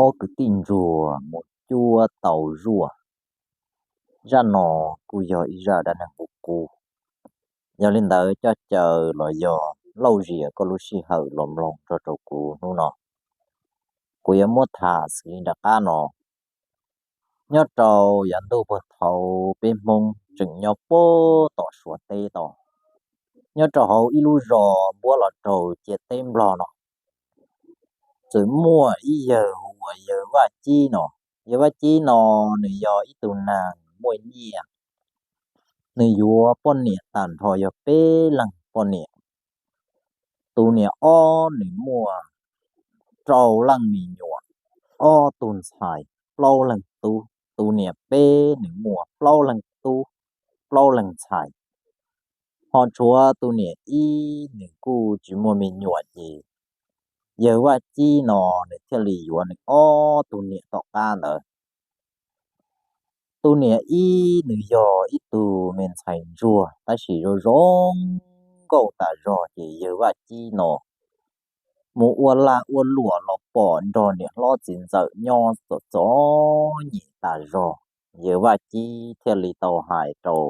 Ob kwv tij ntsuag mus cuab tau zuaj. Zaj no kuj yog ib zaj dab neeg qub qub. Yog li ntawd coj caw los yog lauj zias koj lub sij hawm los mloog nrog rau kuv hnub no. Kuv yuav muab tham xws li nram qab no. Nyob rau yav ntuj puag thaum peb Hmoob tseem nyob puag tom Suav teb tod, nyob rau hauv ib lub zos npuab los raug ciam teb Nplog no, txawm muaj ib yawg hu ua yawg Vaj Cib no. Yawg Vaj Cib no nws yog ib tug neeg muaj nyiaj, nws yuav poj niam tag nrho yog peb leeg poj niam. Tus niam ob nws muaj rau leej me nyuam, ob tug ntxhais, plaub leeg tub. Tus niam peb nws muaj plaub leeg tub, plaub leeg ntxhais. Ho tshuav tus niam ib nws kuj tsis muaj me nyuam ces yawg Vaj Cib no nws thiaj li yuav nws ob tug niam tom qab ntawd. Tus niam ib nws yog ib tug me ntxhais ntsuag tab sis zoo zoo nkauj tas zog ces yawg Vaj Cib no mus ua lag ua luam los pom nrog niam hlob txiv ntxawm nyob txom txom nyem tas zog. Yawg Vaj Cib thiaj li tau hais rau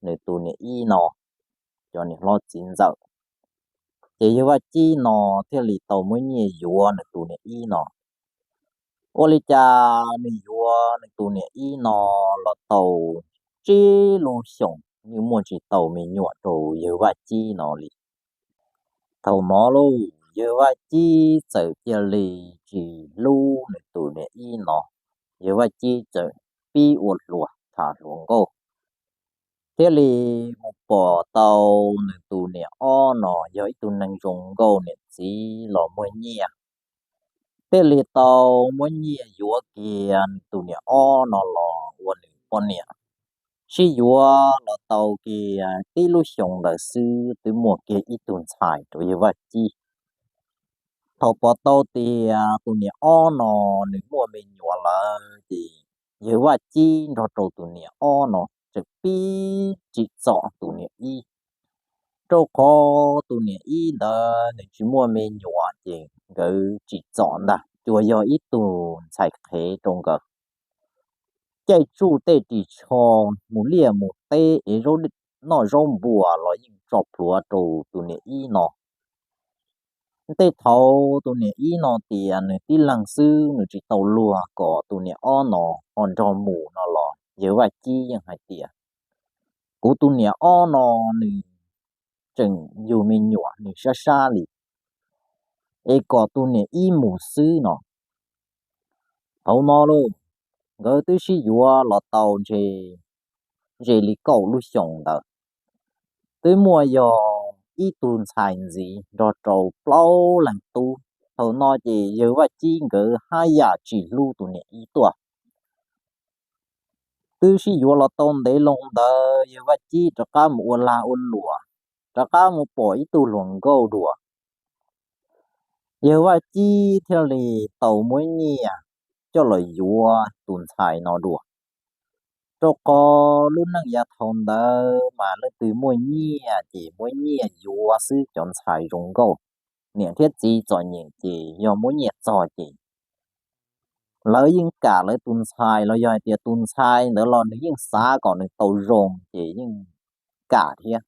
nws tus niam ib no, cov niam hlob txiv ntxawm, ces yawg Vaj Cib no thiaj li tau muab nyiaj yuav nws tus niam ib no. Ua li cas nws yuav nws tus niam ib no los tau tsib lub xyoos yeej muaj tsis tau me nyuam rau yawg Vaj Cib no li. Thaum no lauj, yawg Vaj Cib txawm cia li tsis hlub nws tus niam ib no. Yawg Vaj Cib txawm pib ua hluas tham hluas nkauj, thiaj li mus pom tau nws tus niam ob no yog ib tug neeg zoo nkauj niam txiv los muaj nyiaj, thiaj li tau muab nyiaj yuav kiag nws tus niam ob no los ua nws poj niam. Sib yuav los tau kiag tib lub xyoos ntawd xwb twb muaj kiag ib tug ntxhais rau yawg Vaj Cib. Thaum pom tau tias tus niam ob no nws muaj me nyuam lawm ces yawg Vaj Cib nrog rau tus niam ob no tseem pib tsim txom tus niam ib. Rau qhov tus niam ib ntawd nws tsis muaj me nyuam ces nkawd tsim txom ntag, tsuas yog ib tug ntxhais qhev rau nkawd. Caij tsuj tej ris tsho, mus liaj mus teb es noj zaub npua los yeej tso plhuav rau tus niam ib no. Tej thaum tus niam ib no tias nws tib leeg xwb nws tsis tau luag kom tus niam ob no ho nrog mus no los yawg Vaj Cib yeej hais tias, kuv tus niam ob no nws tseem yug me nyuam nws sab sab li, es kom tus niam ib mus xwb no. Thaum no lauj, nkawd twb sib yuav los tau ntshe ze li kaum lub xyoos ntawd, twb muaj yog ib tug ntxhais ntxiv nrog rau plaub leeg tub. Thaum no ces yawg Vaj Cib nkawd haj yam tsis hlub tus niam ib tuaj. Twb sib yuav los tau ntev loo ntawd yawg Vaj Cib rov qab mus ua lag ua luam, rov qab mus pom ib tug hluas nkauj dua. Yawg Vaj Cib thiaj li tau muab nyiaj coj los yuav tus ntxhais no dua. Rau qhov lub neej yav thaum ntawd mas leej twg muaj nyiaj ces muab nyiaj yuav xwb, cov ntxhais zoo nkauj, niam thiab txiv txom nyem ces yog muab nyiaj txog ces lawv yeej kam lawv tus ntxhais los yog hais tias tus ntxhais ntawd los nws yeej xav kom nws tau zoo ces yeej kam thiab.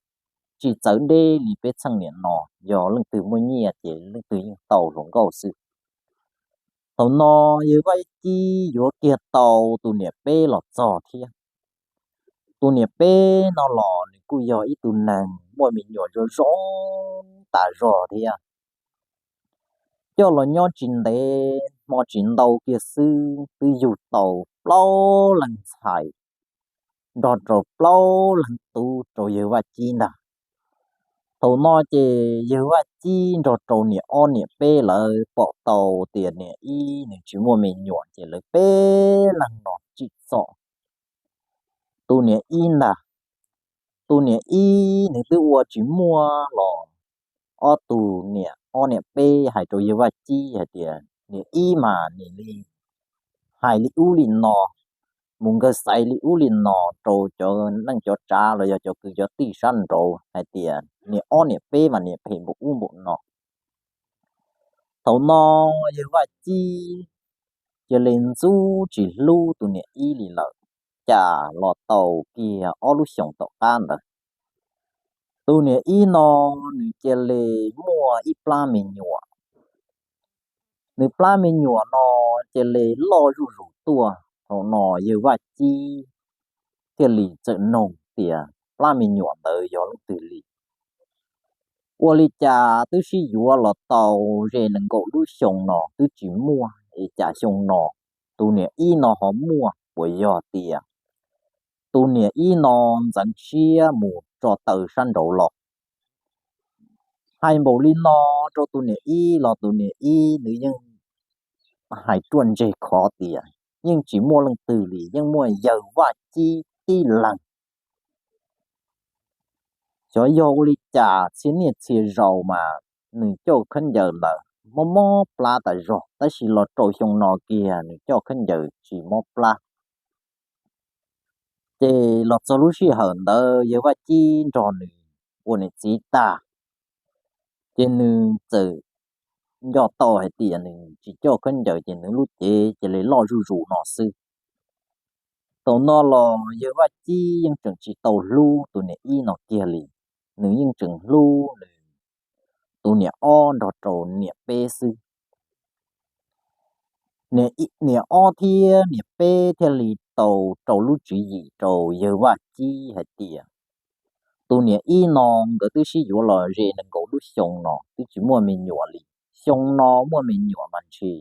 Tsis txawv deb li peb txheej niam no, yog leej twg muaj nyiaj ces leej twg yeej tau hluas nkauj xwb. Thaum no yawg Vaj Cib yuav kiag tau tus niam peb los txog thiab. Tus niam peb no los nws kuj yog ib tug neeg muaj me nyuam zoo zoo tas zog thiab. Coj los nyob tsis ntev hmo tsis ntau kiag xwb twb yug tau plaub leeg ntxhais nrog rau plaub leeg tub rau yawg Vaj Cib ntag. Thaum no ces yawg Vaj Cib nrog rau niam ob niam peb lawv pom tau tias niam ib nws tsis muaj me nyuam ces lawv peb leeg no tsim txom tus niam ib ntag. Tus niam ib nws twb ua tsis muaj los ob tug niam ob niam peb hais rau yawg Vaj Cib hais tias niam ib mas niam li hais li ub li no, mus nkawg xaiv li ub li no rau cov neej cov tsav los yog cov kwv cov tij sab nraud hais tias niam ob niam peb mas niam phem npaum ub npaum no. Thaum no yawg Vaj Cib cia li ntxub tsis hlub tus niam ib li lawm. Cas los tau kiag ob lub xyoos tom qab ntawd, tus niam ib no nws cia li muaj ib plab me nyuam. Nws plab me nyuam no cia li loj zuj zus tuaj. Thaum no yawg Vaj Cib thiaj li txawm nug tias plab me nyuam ntawd yog leej twg li. Ua li cas twb sib yuav los tau ze nees nkaum lub xyoo no twb tsis muaj, es cas xyoo no tus niam ib no ho muaj? Puas yog tias tus niam ib no ntxeev siab mus tso taw sab nraud los? Hais npaum li no rau tus niam ib los tus niam ib nws yeej hais ruaj ntseg khov tias yeej tsis muaj leej twg li, yeej muaj yawg Vaj Cib tib leeg. Xyov yog ua li cas txhia niaj txhia zaus mas nws coj khaub ncaws ntawd mob mob plab tas zog, tab sis los rau xyoo no kiag nws coj khaub ncaws tsis mob plab. Ces los txog lub sij hawm ntawd yawg Vaj Cib nrog nws ua niam txiv tag, ces nws txawm nco tau hais tias nws tsis coj khaub ncaws ces nws lub cev cia li loj zuj zus no xwb. Thaum no los yawg Vaj Cib yeej tseem tsis tau hlub tus niam ib no kiag li, nws yeej tseem hlub nws tus niam ob nrog rau niam peb xwb. Niam ob thiab niam peb thiaj li tau rau lub tswv yim rau yawg Vaj Cib hais tias tus niam ib no nkawd twb sib yuav los ze nees nkaum lub xyoo no twb tsis muaj me nyuam li. Xyoo no muaj me nyuam mas ntshe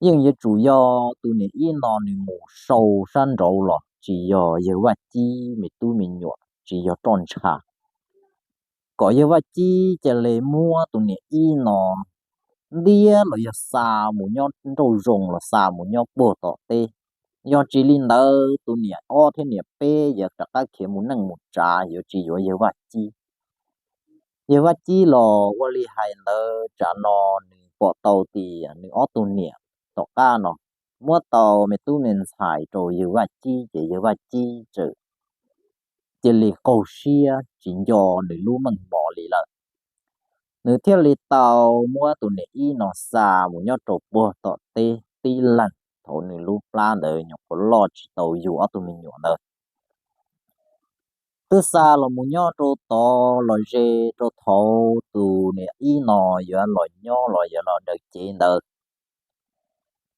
yeej yuav tsum yog tus niam ib no nws mus sau sab nraud los, tsis yog yawg Vaj Cib me tub me nyuam tsis yog roj ntsha. Kom yawg Vaj Cib cia li muab tus niam ib no ntiab los yog xa mus nyob nrauj zoov los xa mus nyob puag tom teb. Yog tsis li ntawd tus niam ob thiab niam peb yuav rov qab khiav mus neej mus tsav, yuav tsis yuav yawg Vaj Cib. Yawg Vaj Cib los ua li hais ntawd tsam no nws pom tau tias nws ob tug niam tom qab no muab tau me tub me ntxhais rau yawg Vaj Cib ces yawg Vaj Cib txawm cia li qaug siab tsis nco nws lub meej mom li lawm. Nws thiaj li tau muab tus niam ib no xa mus nyob rau puag tom teb tib leeg thaum nws lub plab ntawd nyuam qhuav loj tsis tau yug ob tug me nyuam ntawd. Twb xa los mus nyob rau tod los ze rau thaum tus niam ib no yuav los nyob los yuav los daws cev ntawd,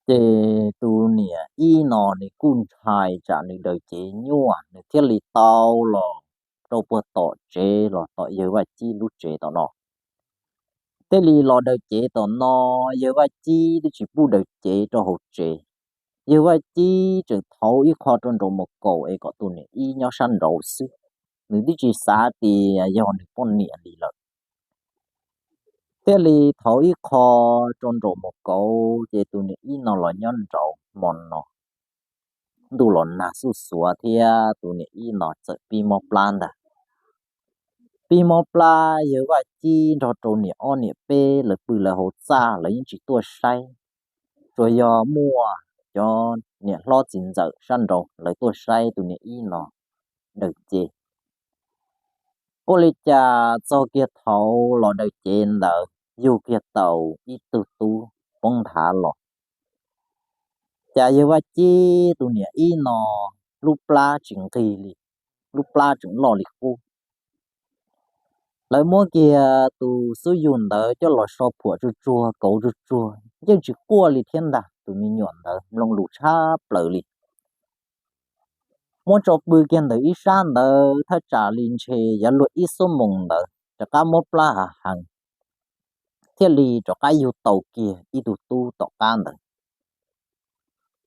ces tus niam ib no nws kuj ntshai tsam nws daws cev nyuaj, nws thiaj li tau los rau puag tom tsev los tom yawg Vaj Cib lub tsev tom no. Thiaj li los daws cev tom no, yawg Vaj Cib twb tsis pub daws cev rau hauv tsev. Yawg Vaj Cib tseem thauv ib qho rau nraum mus kaum es kom tus niam ib nyob sab nraud xwb. Nws twb tsis xav tias yog nws poj niam li lawm. Thiaj li thauv ib qho rau nraum mus kaum ces tus niam ib no los nyob nraud. Hmo no ntuj los nag xuj xuav thiab tus niam ib no txawm pib mob plab ntag. Pib mob plab, yawg Vaj Cib nrog rau niam ob niam peb lawv pw lawv hauv txaj, lawv yeej tsis tuaj saib. Tsuas yog muaj cov niam hlob txiv ntxawm sab nraud lawv tuaj saib tus niam ib no daws cev. Ua li cas txog kiag thaum los daws cev ntawd yug kiag tau ib tug tub poob nthav los. Cas yawg Vaj Cib tus niam ib no lub plab tsis nqig li, lub plab tseem loj li qub. Lawv muab kiag tus xub yug ntawd coj los so phuam tsuag tsuag kauv tsuag tsuag yeej tsis quaj li thiab ntag, tus me nyuam ntawd mloog lus tshab plaws li. Muab tso pw kiag ntawm ib sab ntawd thaj tsam li ntshe yuav luag ib xuab moos ntawd rov qab mob plab hav heev, thiaj li rov qab yug tau kiag ib tug tub tom qab ntawd.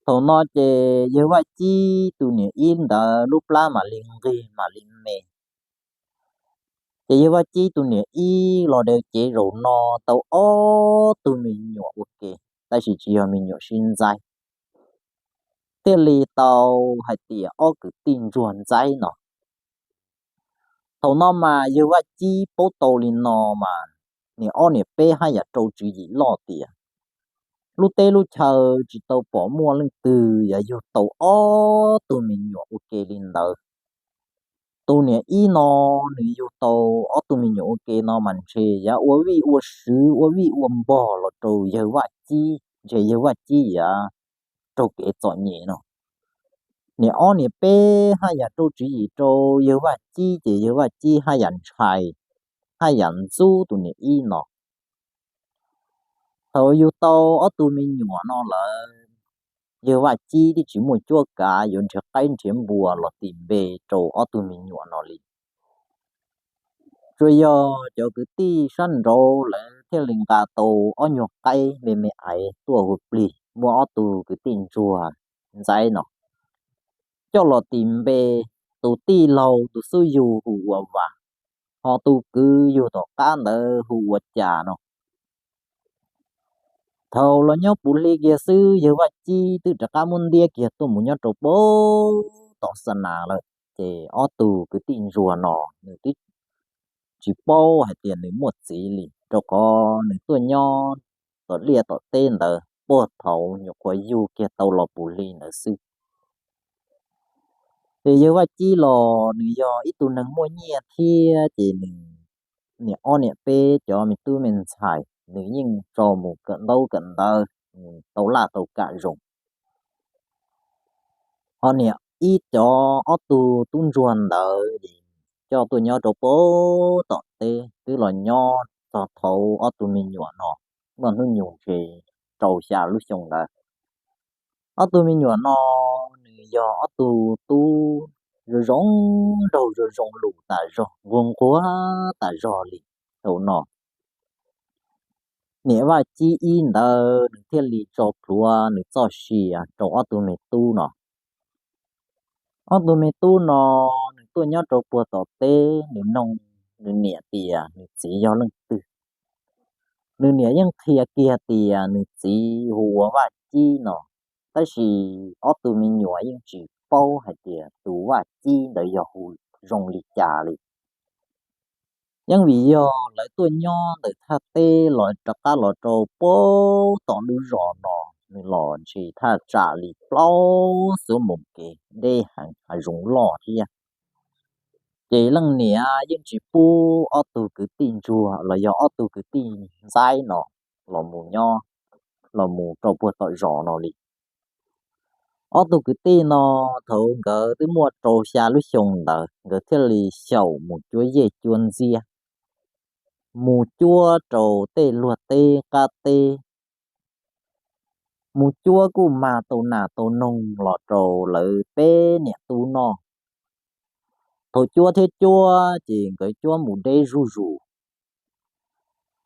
Thaum no ces yawg Vaj Cib tus niam ib ntawd lub plab mam li nqig mam li me. Ces yawg Vaj Cib tus niam ib los daws cev zaum no tau ob tug me nyuam ua ke, tab sis tsis yog me nyuam sib ntxaib, thiaj li tau hais tias ob kwv tij ntsuag ntxaib no. Thaum no mas yawg Vaj Cib paub tau li no mas niam ob niam peb haj yam rau tswv yim loj tias lub teb lub chaw tsis tau pom muaj leej twg yuav yug tau ob tug me nyuam ua ke li ntawd. Tus niam ib no nws yug tau ob tug me nyuam ua ke no mas ntshe yuav ua vij ua sw ua vij ua npog los rau yawg Vaj Cib, ntshe yawg Vaj Cib yuav raug kev txom nyem no. Niam ob niam peb haj yam rau tswv yim rau yawg Vaj Cib ces yawg Vaj Cib haj yam ntshai, haj yam ntxub tus niam ib no. Thaum yug tau ob tug me nyuam no lawm, yawg Vaj Cib twb tsis muaj cuab kav yuav nrhiav qaib nrhiav npua los tis npe rau ob tug me nyuam no li. Tsuas yog cov kwv tij sab nraud lawv thiaj li nqa tau ob nyuag qaib me me aiv tuaj hu plig muab ob tug kwv tij ntsuag ntxaib no coj los tis npe, tus tij laug tus xub yug hu ua Vam, ho tus kwv yug tom qab ntawd hu ua Cas no. Thaum los nyob puv hli kiag xwb yawg Vaj Cib twb rov qab muab ntiab kiag tuaj mus nyob rau pem tom Xa Nas lawm, ces ob tug kwv tij ntsuag no nws twb tsis paub hais tias nws muaj txiv li, rau qhov nws tuaj nyob tom liaj tom teb ntawd puag thaum nyuam qhuav yug kiag tau los puv hli ntawd xwb. Ces yawg Vaj Cib los nws yog ib tug neeg muaj nyiaj thiab ces nws niam ob niam peb cov me tub me ntxhais nws yeej tso mus kawm ntaub kawm ntawv, tau laj tau kam zoo. Ho niam ib cov ob tug tub ntsuag ntawd coj tuaj nyob rau pem tom teb, twb los nyob txog thaum ob tug me nyuam no muaj hnub nyoog ntshe rau xya lub xyoo ntawd. Ob tug me nyuam no nws yog ob tug tub zoo zoo nraug zoo zoo lus tas zog, nquag nquag tas zog li. Thaum no niam Vaj Cib ib ntawd nws thiaj li tso plhuav nws txoj sia rau ob tug me tub no. Ob tug me tub no nws tuaj nyob rau puag tom teb, nws noog nws niam tias nws txiv yog leej twg. Nws niam yeej qhia kiag tias nws txiv hu ua Vaj Cib no, tab sis ob tug me nyuam yeej tsis paub hais tias tus Vaj Cib ntawd yog hu zoo li cas li. Yeej vim yog lawv tuaj nyob ntawm thaj teb los rov qab los rau pem tom lub zos no, nws los ntshe thaj tsam li plaub xuab moos kev, deb heev, hav zoov loj thiab. Ces leej niam yeej tsis pub ob tug kwv tij ntsuag los yog ob tug kwv tij ntxaib no los mus nyob, los mus rau puag tom zos no li. Ob tug kwv tij no thaum nkawd twb muaj rau xya lub xyoo ntawd nkawd thiaj li xyaum mus cuab yej cuab ntxiab, mus cuab rau tej luag teb qab teb. Mus cuab kuj mag tau nas tau noog los rau lawv peb niam tub noj. Thaum cuab thiab cuab ces nkawd cuab mus deb zuj zus,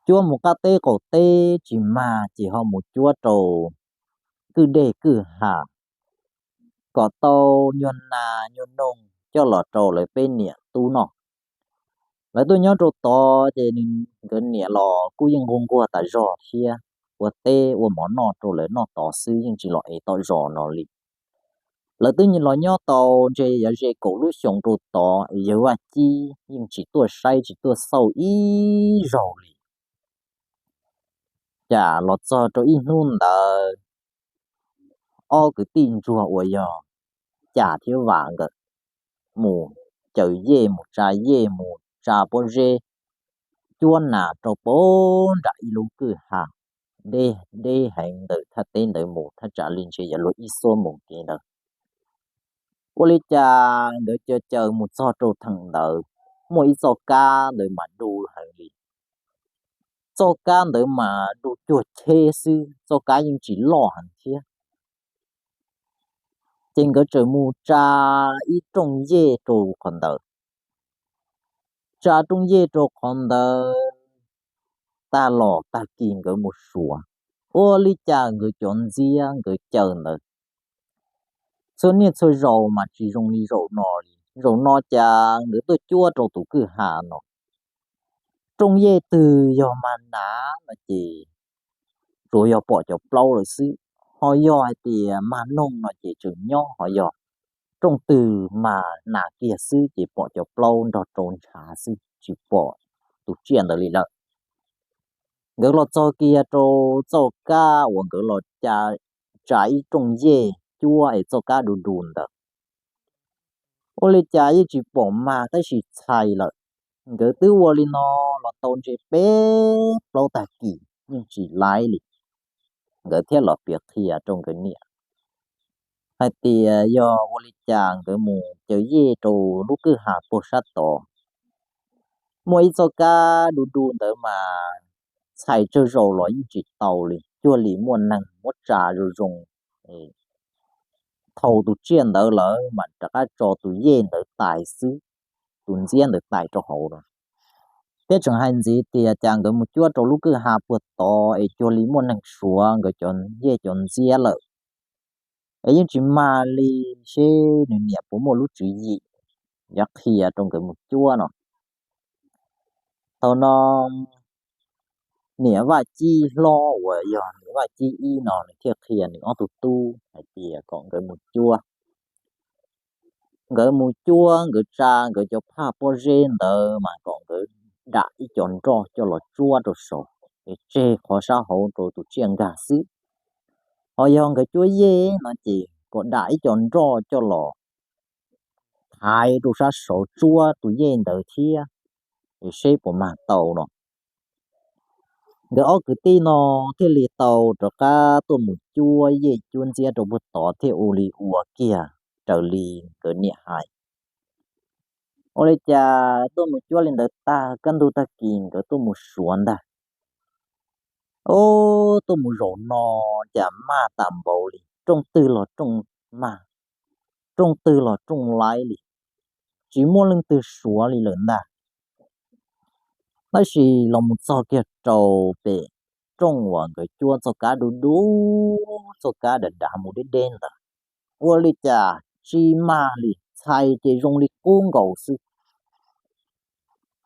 cuab mus qab teb qaum teb tsis mag ces ho mus cuab rau kwj deg kwj ha kom tau nyuag nas nyuag noog coj los rau lawv peb niam tub noj. Lawv tuaj nyob rau tod ces nkawd niam los kuj yeej nquag nquag tas zog thiab, ua teb ua mov noj rau lawv noj tod xwb yeej tsis los ev tom zos no li. Lawv twb los nyob tau ntshe yuav ze kaum lub xyoo rau tod es yawg Vaj Cib yeej tsis tuaj saib tsis tuaj xauj ib zaug li. Cas los txog rau ib hnub ntawd, ob kwv tij ntsuag uas yog Cas thiab Vam nkawd mus caws yej, mus tsa yej, mus tsa pob zeb, cuab nas rau pem nram ib lub kwj ha deb deb heev ntawm thaj teb ntawd mus thaj tsam li ntshe yuav luag ib xuab moos kev ntawd. Ua li cas nkawd caws caws mus txog rau theem ntawd, muaj ib txoj kab ntawd mas du heev li. Txoj kab ntawd mas du cuag cheb xwb, txoj kab yeej tsis loj heev thiab. Ces nkawd txawm mus tsa ib rooj yej rau qhov ntawd. Tsa rooj yej rau qhov ntawd tag los tag kis nkawd mus suav, ua li cas nkawd cov ntxiab nkawd caws ntawd txhua niaj txhua zaus mas tsis zoo li zaum no li. Zaum no cas nkawd tuaj cuab rau tus kwj ha no, rooj yej twg yog mag nas no ces tsuas yog pom cov plaub lawm xwb, ho yog hais tias mag noog no ces tseem nyob, ho yog rooj twg mag nas kiag xwb ces pom cov plaub nrog rau ntshav xwb tsis pom tus tsiaj ntawd li lawm. Nkawd los txog kiag rau txoj kab uas nkawd los tsa ib rooj yej cuab es txoj kab du du ntawd, ua li cas yeej tsis pom mag tab sis txhais lawm. Nkawd twb ua li no los tau ntshe peb plaub tag kis yeej tsis laiv li. Nkawd thiaj los piav qhia rau nkawd niam, hais tias yog ua li cas nkawd mus cawm yej rau lub kwj ha puag sab tod, muaj ib txoj kab du du ntawd mas txhais tsawg zaus los yeej tsis tau li, cuag li muaj neeg muab tsa zoo zoo, thau tus tsiaj ntawd lawm mas rov qab tso tus yej ntawd tais xwb, tus ntxiab ntawd tais rau hauv lawm. Thiab tseem hais ntxiv tias cas nkawd mus cuab rau lub kwj ha puag tod es cuag li muaj neeg suav nkawd cov yej cov ntxiab lawm, es yeej tsis mag li, seb nws niam puas muaj lub tswv yim yuav qhia rau nkawd mus cuab no. Thaum no niam Vaj Cib hlob uas yog niam Vaj Cib ib no nws thiaj qhia nws ob tug tub hais tias kom nkawd mus cuab. Nkawd mus cuab, nkawd tsa nkawd cov phaj pob zeb ntawd mas kom nkawd dam ib co nroj coj los tsuab rau saud, es tseg qhov sab hauv rau tus tsiaj nkag xwb. Ho yog nkawd cuab yej no ces kom dam ib co nroj coj los thaiv rau sab saud tsuab tus yej ntawd thiab, es seb puas mag tau no. Nkawd ob kwv tij no thiaj li tau rov qab tuaj mus cuab yej cuab ntxiab rau puag tod thiab ua li ua kiag raws li nkawd niam hais. Ua li cas tuaj mus cuab li ntawd tag, kaj ntug tag kis nkawd tuaj mus suav ntag. Ub, tuaj mus zaum no cas mag tas npaum li, rooj twg los rooj mag, rooj twg los rooj laib li, tsis muaj leej twg suav li lawm ntag. Tab sis los mus txog kiag rau pem rooj uas nkawd cuab txoj kab du du, txoj kab dav dav mus deb deb ntawd, ua li cas tsis mag li, txhais ces zoo li qub nkaus xwb.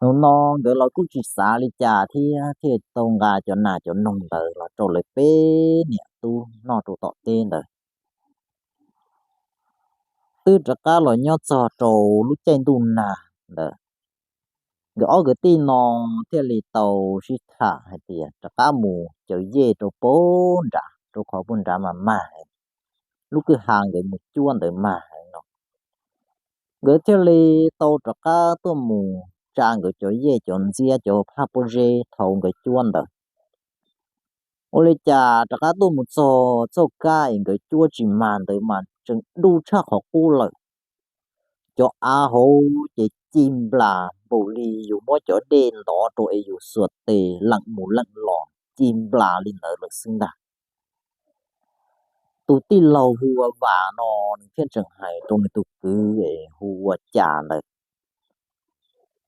Hnub no nkawd los kuj tsis xav li cas thiab, thiaj tau nqa cov nas cov noog ntawd los rau lawv peb niam tub noj rau tom teb ntawd. Twb rov qab los nyob txog rau lub caij ntuj nag ntawd, nkawd ob kwv tij no thiaj li tau sib tham hais tias rov qab mus cawm yej rau puag nrad, rau qhov puag nrad mas mag, lub kwj ha nkawd mus cuab ntawd mag no. Nkawd thiaj li tau rov qab tuaj mus tsa nkawd cov yej cov ntxiab cov phaj pob zeb thaum nkawd cuab ntawd. Ua li cas rov qab tuaj mus txog txoj kab es nkawd cuab tsis mag ntawd mas tseem du tshaj qhov qub lawm. Cov av hauv ces ci nplas npaum li yus muab cov dej ntov rau es yus xuas tes leem mus leem los, ci nplas li ntawd lawm xwb ntag. Tus tij laug hu ua Vas no nws thiaj tseem hais rau nws tus kwv es hu ua Cas ntawd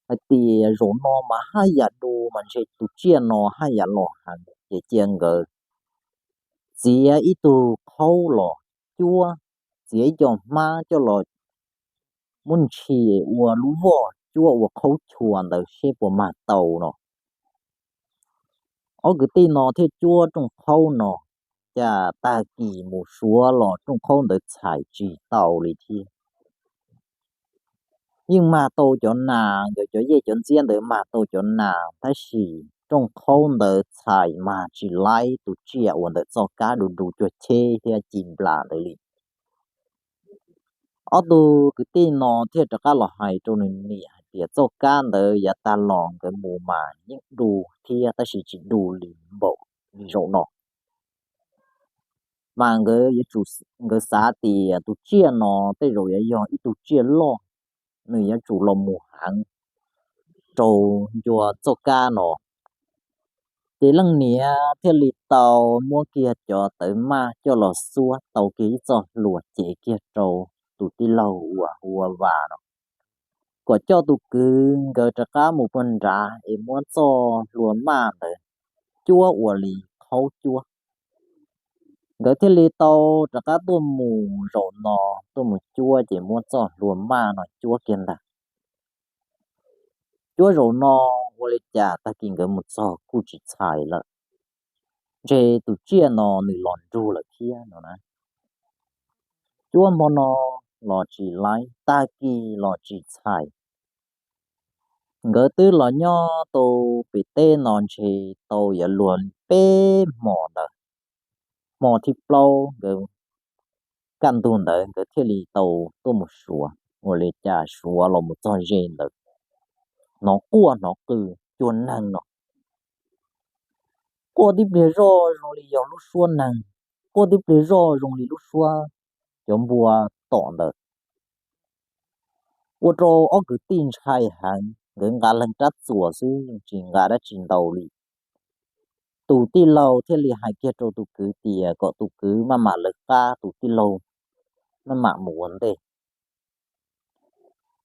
hais tias zaum no mas haj yam du mas ntshe tus tsiaj no haj yam los heev, ces cia nkawd txiav ib tug qhaub los cuab, txiav ib co hmab coj los muab ntshis ua lub voj cuab ua qhaub chua ntawd seb puas mag tau no. Ob kwv tij no thiaj cuab rooj qhaub no, cas tag kis mus suav los rooj qhaub ntawd txhais tsis tau li thiab. Yeej mag tau cov nas, nkawd cov yej cov ntxiab ntawd mag tau cov nas, tab sis rooj qhaub ntawd txhais mag tsis laib tus tsiaj uas ntawm txoj kab du du cuag cheb thiab ci nplas ntawd li. Ob tug kwv tij no thiaj rov qab los hais rau nws niam hais tias txoj kab ntawd yav tag los nkawd mus mas yeej du thiab, tab sis tsis du li npaum li zaum no. Mas nkawd yuav tsum, nkawd xav tias tus tsiaj no tej zaum yuav yog ib tug tsiaj loj, nws yuav tsum los mus heev rau ncua txoj kab no. Ces leej niam thiaj li tau muab kiag cov tawv maj coj los xuab tau kiag ib txoj hlua cev kiag rau tus tij laug uas hu ua Vas no, kom coj tus kwv nkawd rov qab mus puag nrad es muab txoj hlua maj ntawd cuab ua li qhaub cuab. Nkawd thiaj li tau rov qab tuaj mus zaum no, tuaj mus cuab ces muab txoj hlua maj no cuab kiag ntag. Cuab zaum no ua li cas tag kis nkawd mus txog kuj tsis txhais lawm, ntshe tus tsiaj no nws los nrug lawm thiab no na. Cuab hmo no los tsis laib, tag kis los tsis txhais. Nkawd twb los nyob tau pem teb no ntshe tau yuav luag peb hmo ntawd. Hmo thib plaub nkawd kaj ntug ntawd nkawd thiaj li tau tuaj mus suav, ua li cas suav los mus txog ze ntawd, hnov quaj hnov qw cuag neeg no. Quaj tib pliag zoj zoo li yog lub suab neeg, quaj tib pliag zoj zoo li lub suab cov npua tom ntawd. Ua rau ob kwv tij ntshai heev, nkawd nqa leeg rab txuas xwb tsis nqa dab tsi ntau li. Tus tij laug thiaj li hais kiag rau tus kwv tias kom tus kwv maj mam lawv qab, tus tij laug maj mam mus ua ntej.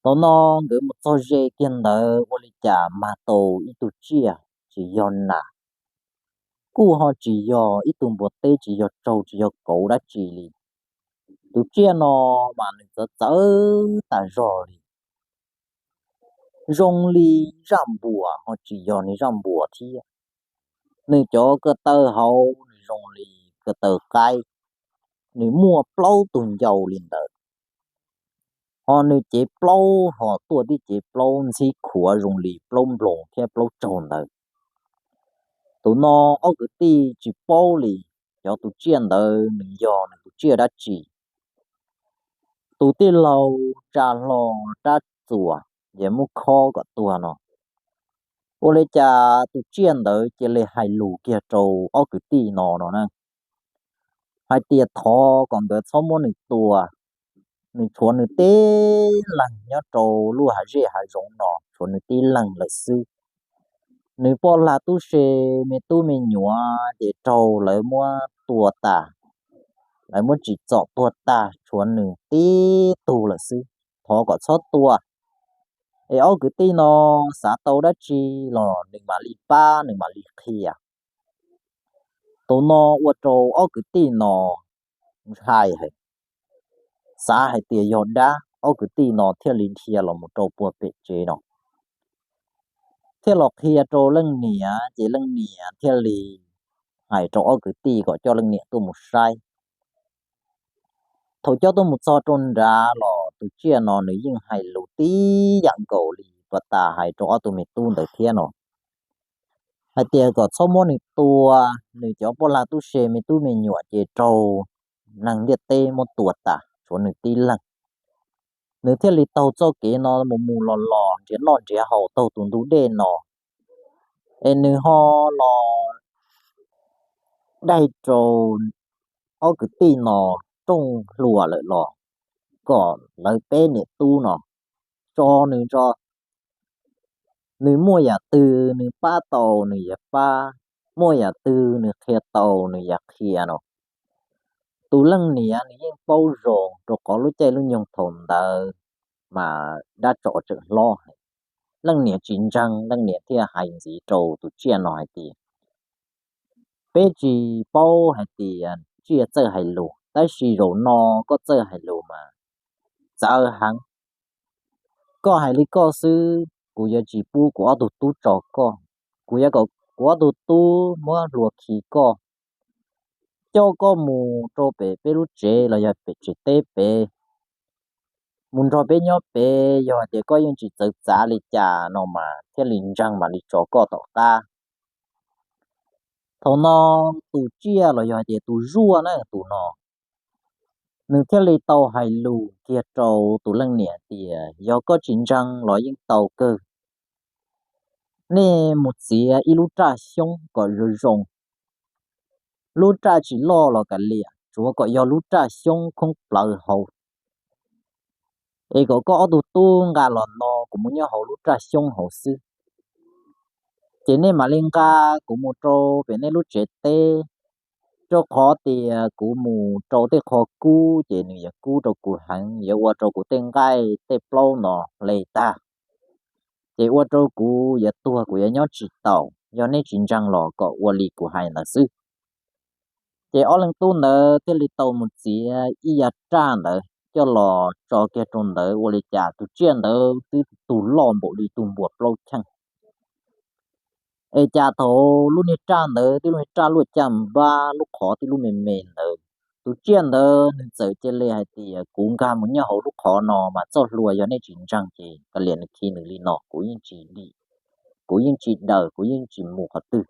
Thaum no nkawd mus txog ze kiag ntawd ua li cas mag tau ib tug tsiaj tsis yog nas, kuj ho tsis yog ib tug npua teb, tsis yog tsaug tsis yog kauv dab tsi li. Tus tsiaj no mas nws txawv txawv tas zog li, zoo li zaj npuas ho tsis yog nws zaj npuas thiab. Nws cov ko taw hauv nws zoo li ko taw qaib, nws muaj plaub tug ncau li ntawd, ho nws cev plaub ho tuaj tib cev plaub ntxhib khuav zoo li plaub nploos thiab plaub tsaug ntawd. Tus no ob kwv tij tsis paub li, cov tus tsiaj ntawd nws yog nws tus tsiaj dab tsi. Tus tij laug tsa hlo rab txuas, ces muab khob kom tuag no. Ua li cas tus tsiaj ntawd cia li hais lus kiag rau ob kwv tij no no na, hais tias thov kom nkawd txhob muab nws tua, nws tshuav nws tib leeg nyob rau lub hav zej hav zoov no, tshuav nws tib leeg lawm xwb. Nws poj hla tub se, me tub me nyuam ces raug lawv muab tua tas, lawv muab tsim txom tuag tag, tshuav nws tib tug lawm xwb. Thov kom txhob tua, es ob kwv tij no xav tau dab tsi los nws mam li pab, nws mam li qhia. Tus no ua rau ob kwv tij no ntshai heev, xav hais tias yog dab, ob kwv tij no thiaj li dhia los mus rau puag pem tsev no, thiaj los qhia rau leej niam, ces leej niam thiaj li hais rau ob kwv tij kom coj leej niam tuaj mus saib. Thaum coj tuaj mus txog rau nrad los tus tsiaj no nws yeej hais lus tib yam nkaus li uas tas hais rau ob tug me tub ntawd thiab no, hais tias kom txhob muab nws tua, nws cov poj hla tub se, me tub me nyuam ces raug neeg ntiaj teb muab tua tas, tshuav nws tib leeg. Nws thiaj li taug txoj kev no mus mus los los nrhiav noj nrhiav haus taug tus ntug dej no, es nws ho los daig rau ob kwv tij no rooj hlua lawm los kom lawv peb niam tub no tso nws tso. Nws muaj yam twg nws pab tau nws yuav pab, muaj yam twg nws qhia tau nws yuav qhia no. Tus leej niam nws yeej paub zoo, rau qhov lub caij lub nyoog thaum ntawd mas dab tsov tseem hlob heev. Leej niam tsis ntseeg, leej niam thiaj hais ntxiv rau tus tsiaj no hais tias, peb tsis paub hais tias tsiaj txawj hais lus, tab sis zaum no koj txawj hais lus mas txawv heev. Koj hais li koj xwb, kuv yuav tsis pub kuv ob tug tub tso koj. Kuv yuav kom kuv ob tug tub muab hlua khi koj, coj koj mus rau pem peb lub tsev los yog pem tsev teb pem, mus nrog peb nyob pem, yog hais tias koj yeej tsis txawv txav li cas no mas thiaj li ntseeg mam li tso koj tom qab. Thaum no tus tsiaj los yog hais tias tus zuaj na, tus no nws thiaj li tau hais lus kiag rau tus leej niam tias, yog koj tsis ntseeg los yeej tau kawg. Nej mus txiav ib lub raj xyoob kom zoo zoo, lub raj tsis loj los kav liam, tsuav kom yog lub raj xyoob khoob plawv hauv, es kom koj ob tug tub nqa los no, kuv mus nyob hauv lub raj xyoob hauv xwb. Ces nej mam li nqa kuv mus rau pem nej lub tsev teb, rau qhov tias kuv mus rau tej qhov kub ces nws yuav kub rau kuv heev, yuav ua rau kuv tej nqaij tej plaub no hle tag, ces ua rau kuv yuav tuag, kuv yuav nyob tsis taus. Yog nej tsis ntseeg los kom ua li kuv hais ntawd xwb. Ces ob leeg tub ntawd thiaj li tau mus txiav ib yav raj ntawd coj los tso kiag rau ntawd, ua li cas tus tsiaj ntawd twb tus loj npaum li tus npuas plaub cheej. Es cas thaum lub niag raj ntawd twb lub niag raj luaj caj npab, lub qhov twb lub me me ntawd, tus tsiaj ntawd nws txawm cia li hais tias, kuv nkag mus nyob hauv lub qhov no mas txoj hlua, yog nej tsis ntseeg ces kav liam nws khi nws li no, kuv yeej tsis dim, kuv yeej tsis daws, kuv yeej tsis mus qhov twg.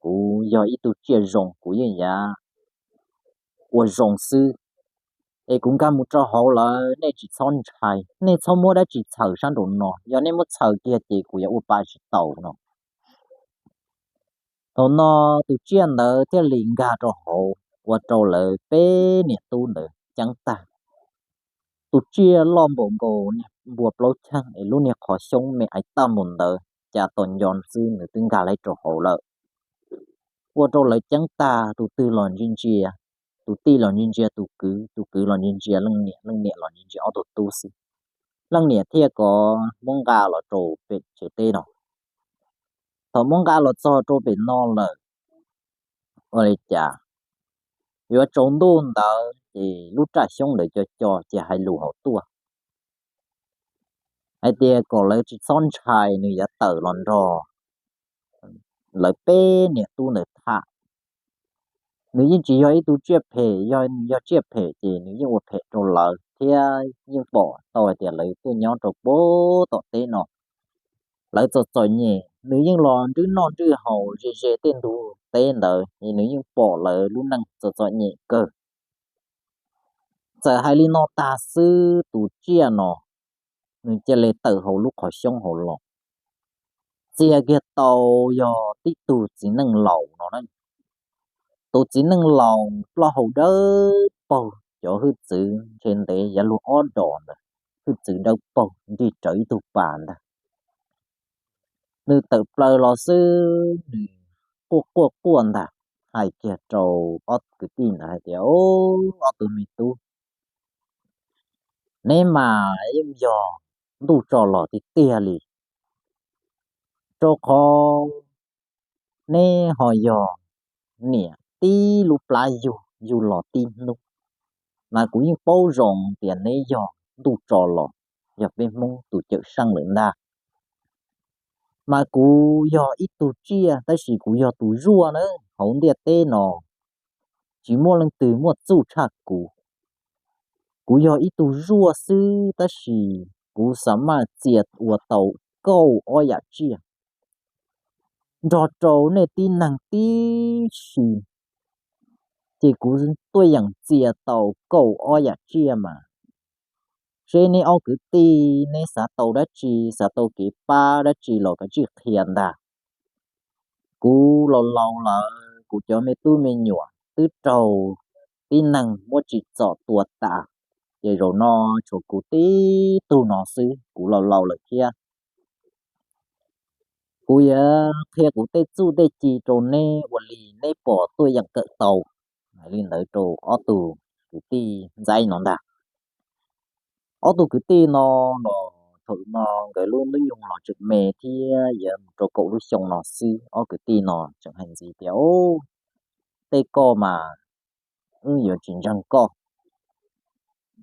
Kuv yog ib tug tsiaj zoo, kuv yeej yav ua zoo xwb. Es kuv nkag mus rau hauv lawm, nej tsis txhob ntshai, nej txhob muab dab tsi txhaws sab nraum no, yog nej muab txhaws kiag ces kuv yuav ua pa tsis tau no. Thaum no tus tsiaj ntawd thiaj li nkag rau hauv, ua rau lawv peb niam tub ntawd ceeb tag. tus tsiaj loj npaum nkaus niag npua plaub cheej es lub niag qhov xyoob me aiv tag npaum ntawd, cas tos nco xwb nws twb nkag lawm rau hauv lawm. Ua rau lawv ceeb tag, tus twg los ntsia ntsia, tus tij los ntsia ntsia tus kwv, tus kwv los ntsia ntsia leej niam, leej niam los ntsia ntsia ob tug tub xwb. Leej niam thiaj kom muab nqa los rau pem tsev teb no. Thaum muab nqa los txog rau pem no lawm, ua li cas yuav tsaus ntuj ntawd ces lub raj xyoob ntawd co co ces hais lus hauv tuaj hais tias kom lawv tsis txhob ntshai, nws yuav tawm los nrog lawv peb niam tub ntawd tham. Nws yeej tsis yog ib tug tsiaj phem, yog, yog tsiaj phem ces nws yeej ua phem rau lawv thiab yeej pom tau hais tias lawv tuaj nyob rau pem tom teb no. Lawv txom txom nyem, nws yeej los nrwb noj nrwb haus ze ze tej ntug teb ntawd es nws yeej pom lawv lub neej txom txom nyem kawg. Txawm hais li no tag xwb tus tsiaj no nws cia li tawm hauv lub qhov xyoob hauv los. Txia kiag tau yog tib tug txiv neej laus no na. Tus txiv neej laus plaub hau dawb paug, cov hwj txwv ntshe ntev yav luag ob dos ntawd, hwj txwv dawb paug nrig rawv ib tug pas ntag. Nws tawm plaws los xwb nws quaj quaj quaj ntag, hais kiag rau ob kwv tij ntawd hais tias, Ob tug me tub, neb mas yeej yog ntuj tso los tiag tiag li, rau qhov neb ho yog niam tib lub plab yug, yug los tib hnub, mas kuv yeej paub zoo tias neb yog ntuj tso los, yog peb Hmoob tus cawm seej lawm ntag. Mas kuv yog ib tug tsiaj tab sis kuv yog tus zuaj na, hauv ntiaj teb no tsis muaj leej twg muaj txuj tshaj kuv. Kuv yog ib tug zuaj xwb tab sis kuv xav maj txia ua tau kaum ob yam tsiaj nrog rau nej tib neeg tib si, ces kuv tuaj yeem txia tau kaum ob yam tsiaj mas. Seb neb ob kwv tij neb xav tau dab tsi, xav tau kev pab dab tsi los kav tsij qhia ntag. Kuv laus laus lawm, kuv cov me tub me nyuam twb raug tib neeg muab tsim txom tua tas, ces zaum no tshuav kuv tib tug no xwb, kuv laus laus lawm thiab. Kuv yuav qhia kuv tej txuj tej ci rau neb ua li neb pom tuaj yeem kawm tau. Hais li ntawd rau ob tug kwv tij ntxaib no ntag. Ob tug kwv tij no los thaum no nkawd lub hnub nyoog los tseem me thiab, yuav mus rau kaum lub xyoo no xwb. Ob kwv tij no tseem hais ntxiv tias, Tej koj mas wb yuav tsis ntseeg koj,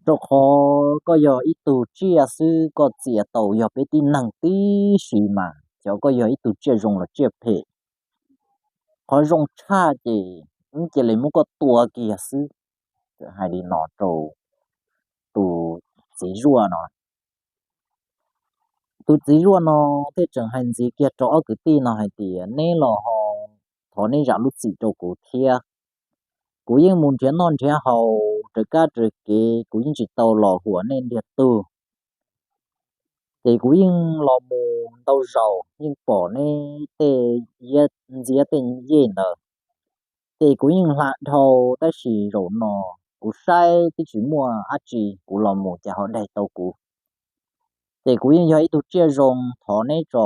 rau qhov koj yog ib tug tsiaj xwb, koj txia tau yog peb tib neeg tib si mas xyov koj yog ib tug tsiaj zoo los tsiaj phem. Qhov zoo tshaj ces wb cia li muab koj tua kiag xwb. Hais li no rau tus txiv zuaj no. Tus txiv zuaj no thiaj tseem hais ntxiv kiag rau ob kwv tij no hais tias, Neb los ho thov neb zam lub txim rau kuv thiab. Kuv yeej mus nrhiav noj nrhiav haus raws kab raws kev, kuv yeej tsis tau los huam nej ntiag tug. Ces kuv yeej los mus ntau zaus yeej pom neb tej ntxiab tej yej ntawd, ces kuv yeej hla dhau, tab sis zaum no kuv saib twb tsis muaj dab tsi, kuv los mus cas ho daig tau kuv. Ces kuv yeej yog ib tug tsiaj zoo, thov neb tso,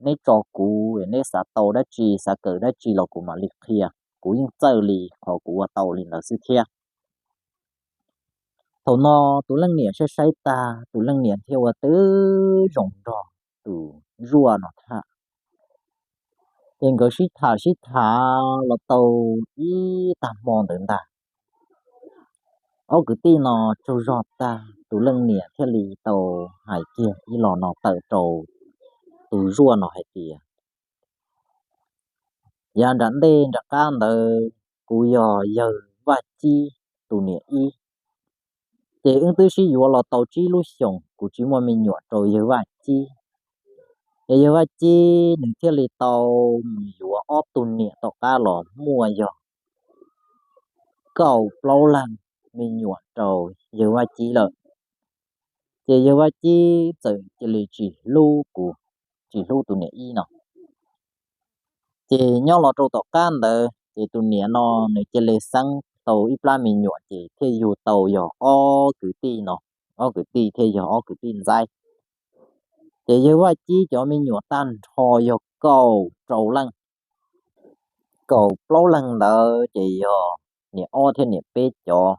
neb tso kuv, neb xav tau dab tsi xav kawm dab tsi los kuv mam li qhia. Kuv yeej txawj li qhov kuv ua tau li ntawd xwb thiab. Thaum no tus leej niam saib saib tag, tus leej niam thiaj ua tib zoo nrog tus zuaj no tham. Ces nkawd sib tham sib tham los tau ib tag hmo ntawd ntag, ob kwv tij no tsaug zog tag, tus leej niam thiaj li tau hais kiag ib los no tawm rau tus zuaj no hais tias, Yav nram ntej nram qab ntawd kuv yog yawg Vaj Cib tus niam ib, ces wb twb sib yuav los tau tsib lub xyoos, kuv tsis muaj me nyuam rau yawg Vaj Cib. Ces yawg Vaj Cib nws thiaj li tau mus yuav ob tug niam tom qab los muaj yog kaum plaub leeg me nyuam rau yawg Vaj Cib lawm. Ces yawg Vaj Cib txawm cia li tsis hlub kuv, tsis hlub tus niam ib no. Ces nyob los rau tom qab ntawd ces tus niam no nws cia li xeeb tau ib plab me nyuam ces thiaj yug tau yog ob kwv tij no. ob kwv tij thiaj yog ob kwv tij ntxaib. Ces yawg Vaj Cib cov me nyuam tag nrho yog kaum rau leej. Kaum plaub leeg ntawd ces yog niam ob thiab niam peb cov.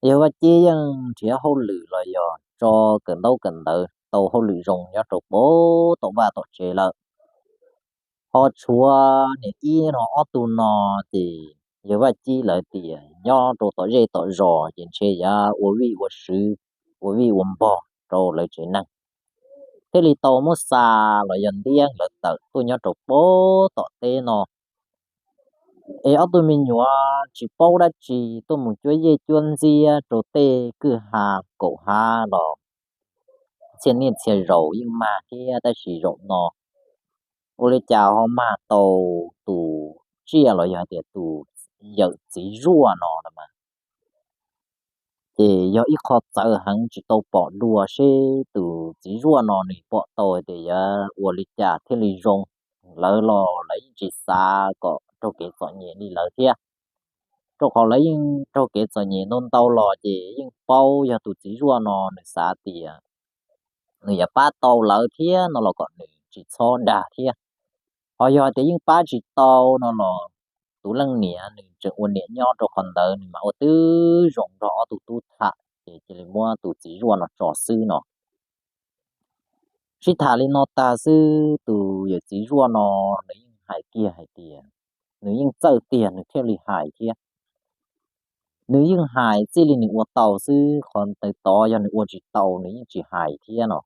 Yawg Vaj Cib yeej nrhiav hauj lwm los yog tso kawm ntaub kawm ntawv tau hauj lwm zoo nyob rau pab tom vaj tom tsev lawm. Ho tshuav niam ib no ob tug no ces yawg Vaj Cib lawv tias nyob rau tom zej tom zos ces ntshe yuav ua vij ua sw, ua vij ua npog rau lawv tsev neeg, thiaj li tau muab xa los yog ntiab lawv tawm tuaj nyob rau pab tom teb no. Es ob tug me nyuam tsis paub dab tsi, tuaj mus cuab yej cuab ntxiab rau tej kwj ha kaum hav los txhia niaj txhia zaus yeej mag thiab, tab sis zaum no ua li cas ho mag tau tus tsiaj los yog tias tus yawm txiv zuaj no na mas. Ces yog ib qho txawv heev tsis tau pom dua seb tus txiv zuaj no nws pom tau tias yuav ua li cas thiaj li zoo. Lawv los lawv yeej tsis xav kom raug kev txom nyem li lawv thiab, rau qhov lawv yeej raug kev txom nyem ntau ntau los ces yeej paub yog tus txiv zuaj no nws xav tias nws yuav pab tau lawv thiab no los kom nws tsis txhob dag thiab. Ho yog tias yeej pab tsis tau no los tus leej niam nws tseem ua niam nyob rau qhov ntawd nws mam ua twb zoo nrog ob tug tub tham ces cia li muab tus txiv zuaj no tso xwb no. Sib tham li no tag xwb tus yawm txiv zuaj no nws yeej hais kiag hais tias nws yeej txawj tiag nws thiaj li hais thiab. Nws yeej hais txij li nws ua tau xwb, qhov ntawd tod yog nws ua tsis tau nws yeej tsis hais thiab no.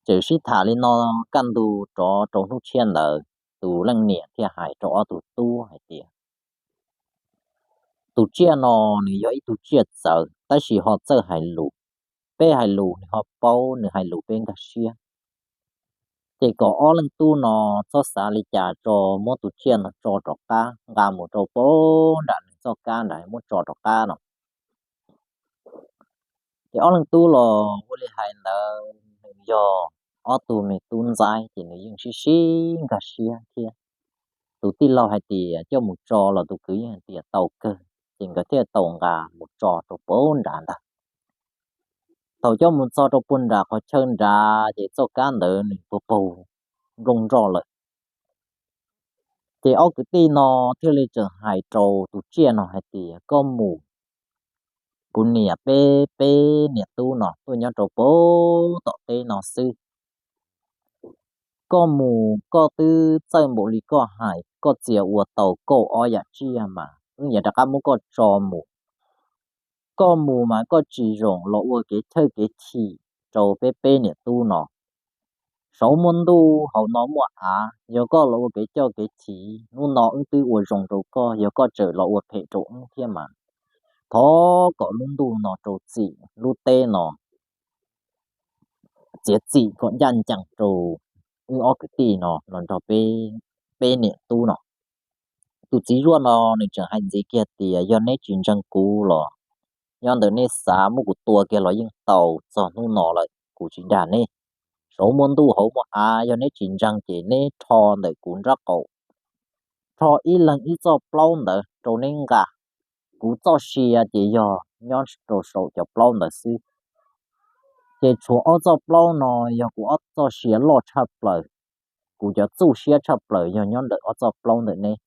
Txawm sib tham li no kaj ntug rov rau hnub tshiab ntawd tus leej niam thiaj hais rau ob tug tub hais tias tus tsiaj no nws yog ib tug tsiaj txawv tab sis ho txawj hais lus. Peb hais lus nws ho paub, nws hais lus peb nkag siab. Ces kom ob leej tub no txhob xav li cas tso, muab tus tsiaj no tso rov qab nqa mus rau pab nram nws txoj kab nrad muab tso rov qab no. Ces ob leej tub los ua li hais ntawd, nws yog ob tug me tub ntxaib ces nws yeej sib sib nkag siab thiab. Tus tij laug hais tias coj mus tso los tus kwv yeej hais tias tau kawg, ces nkawd thiaj tau nqa mus tso rau pab nrad ntag. Thaum coj mus txog rau puag nram qhov chaw nrad ces txoj kab ntawd nws puag paug nplooj nroj lawm. Ces ob kwv tij no thiaj li tseem hais rau tus tsiaj no hais tias koj mus, kuv niam peb, peb niam tub no tuaj nyob rau pab tom teb no xwb. Koj mus koj twb txawj npaum li koj hais, koj txia ua tau kauj ob yam tsiaj mas wb yuav rov qab muab koj tso mus. Koj mus mas koj tsis zoo los ua kev chawj kev chim rau peb peb niam tub no. Saum muaj ntuj hauv no muaj av, yog koj los ua kev chawj kev chim, hnub no wb twb ua zoo rau koj, yog koj tseem los ua phem rau wb thiab mas thov kom lub ntuj no rau txim lub teb no, txiav txim kom ncaj ncees rau wb ob kwv tij no los nrog peb, peb niam tub no. Tus txiv zuaj no nws tseem hais ntxiv kiag tias yog neb tsis ntseeg kuv los nyob ntawm neb xav muab kuv tua kiag los yeej tau, txog hnub no lawm kuv tsis dag neb. Saum muaj ntuj hauv muaj av, yog neb tsis ntseeg ces neb rho ntawm kuv nraub qaum, rho ib leeg ib txoj plaub ntawd rau neb nqa. Kuv txoj sia ces yog nyob rau saum cov plaub ntawd xwb. Ces tshuav ob txoj plaub no yog kuv ob txoj sia loj tshaj plaws. Kuv cov txuj siab tshaj plaws yog nyob ntawm ob txoj plaub ntawm neb.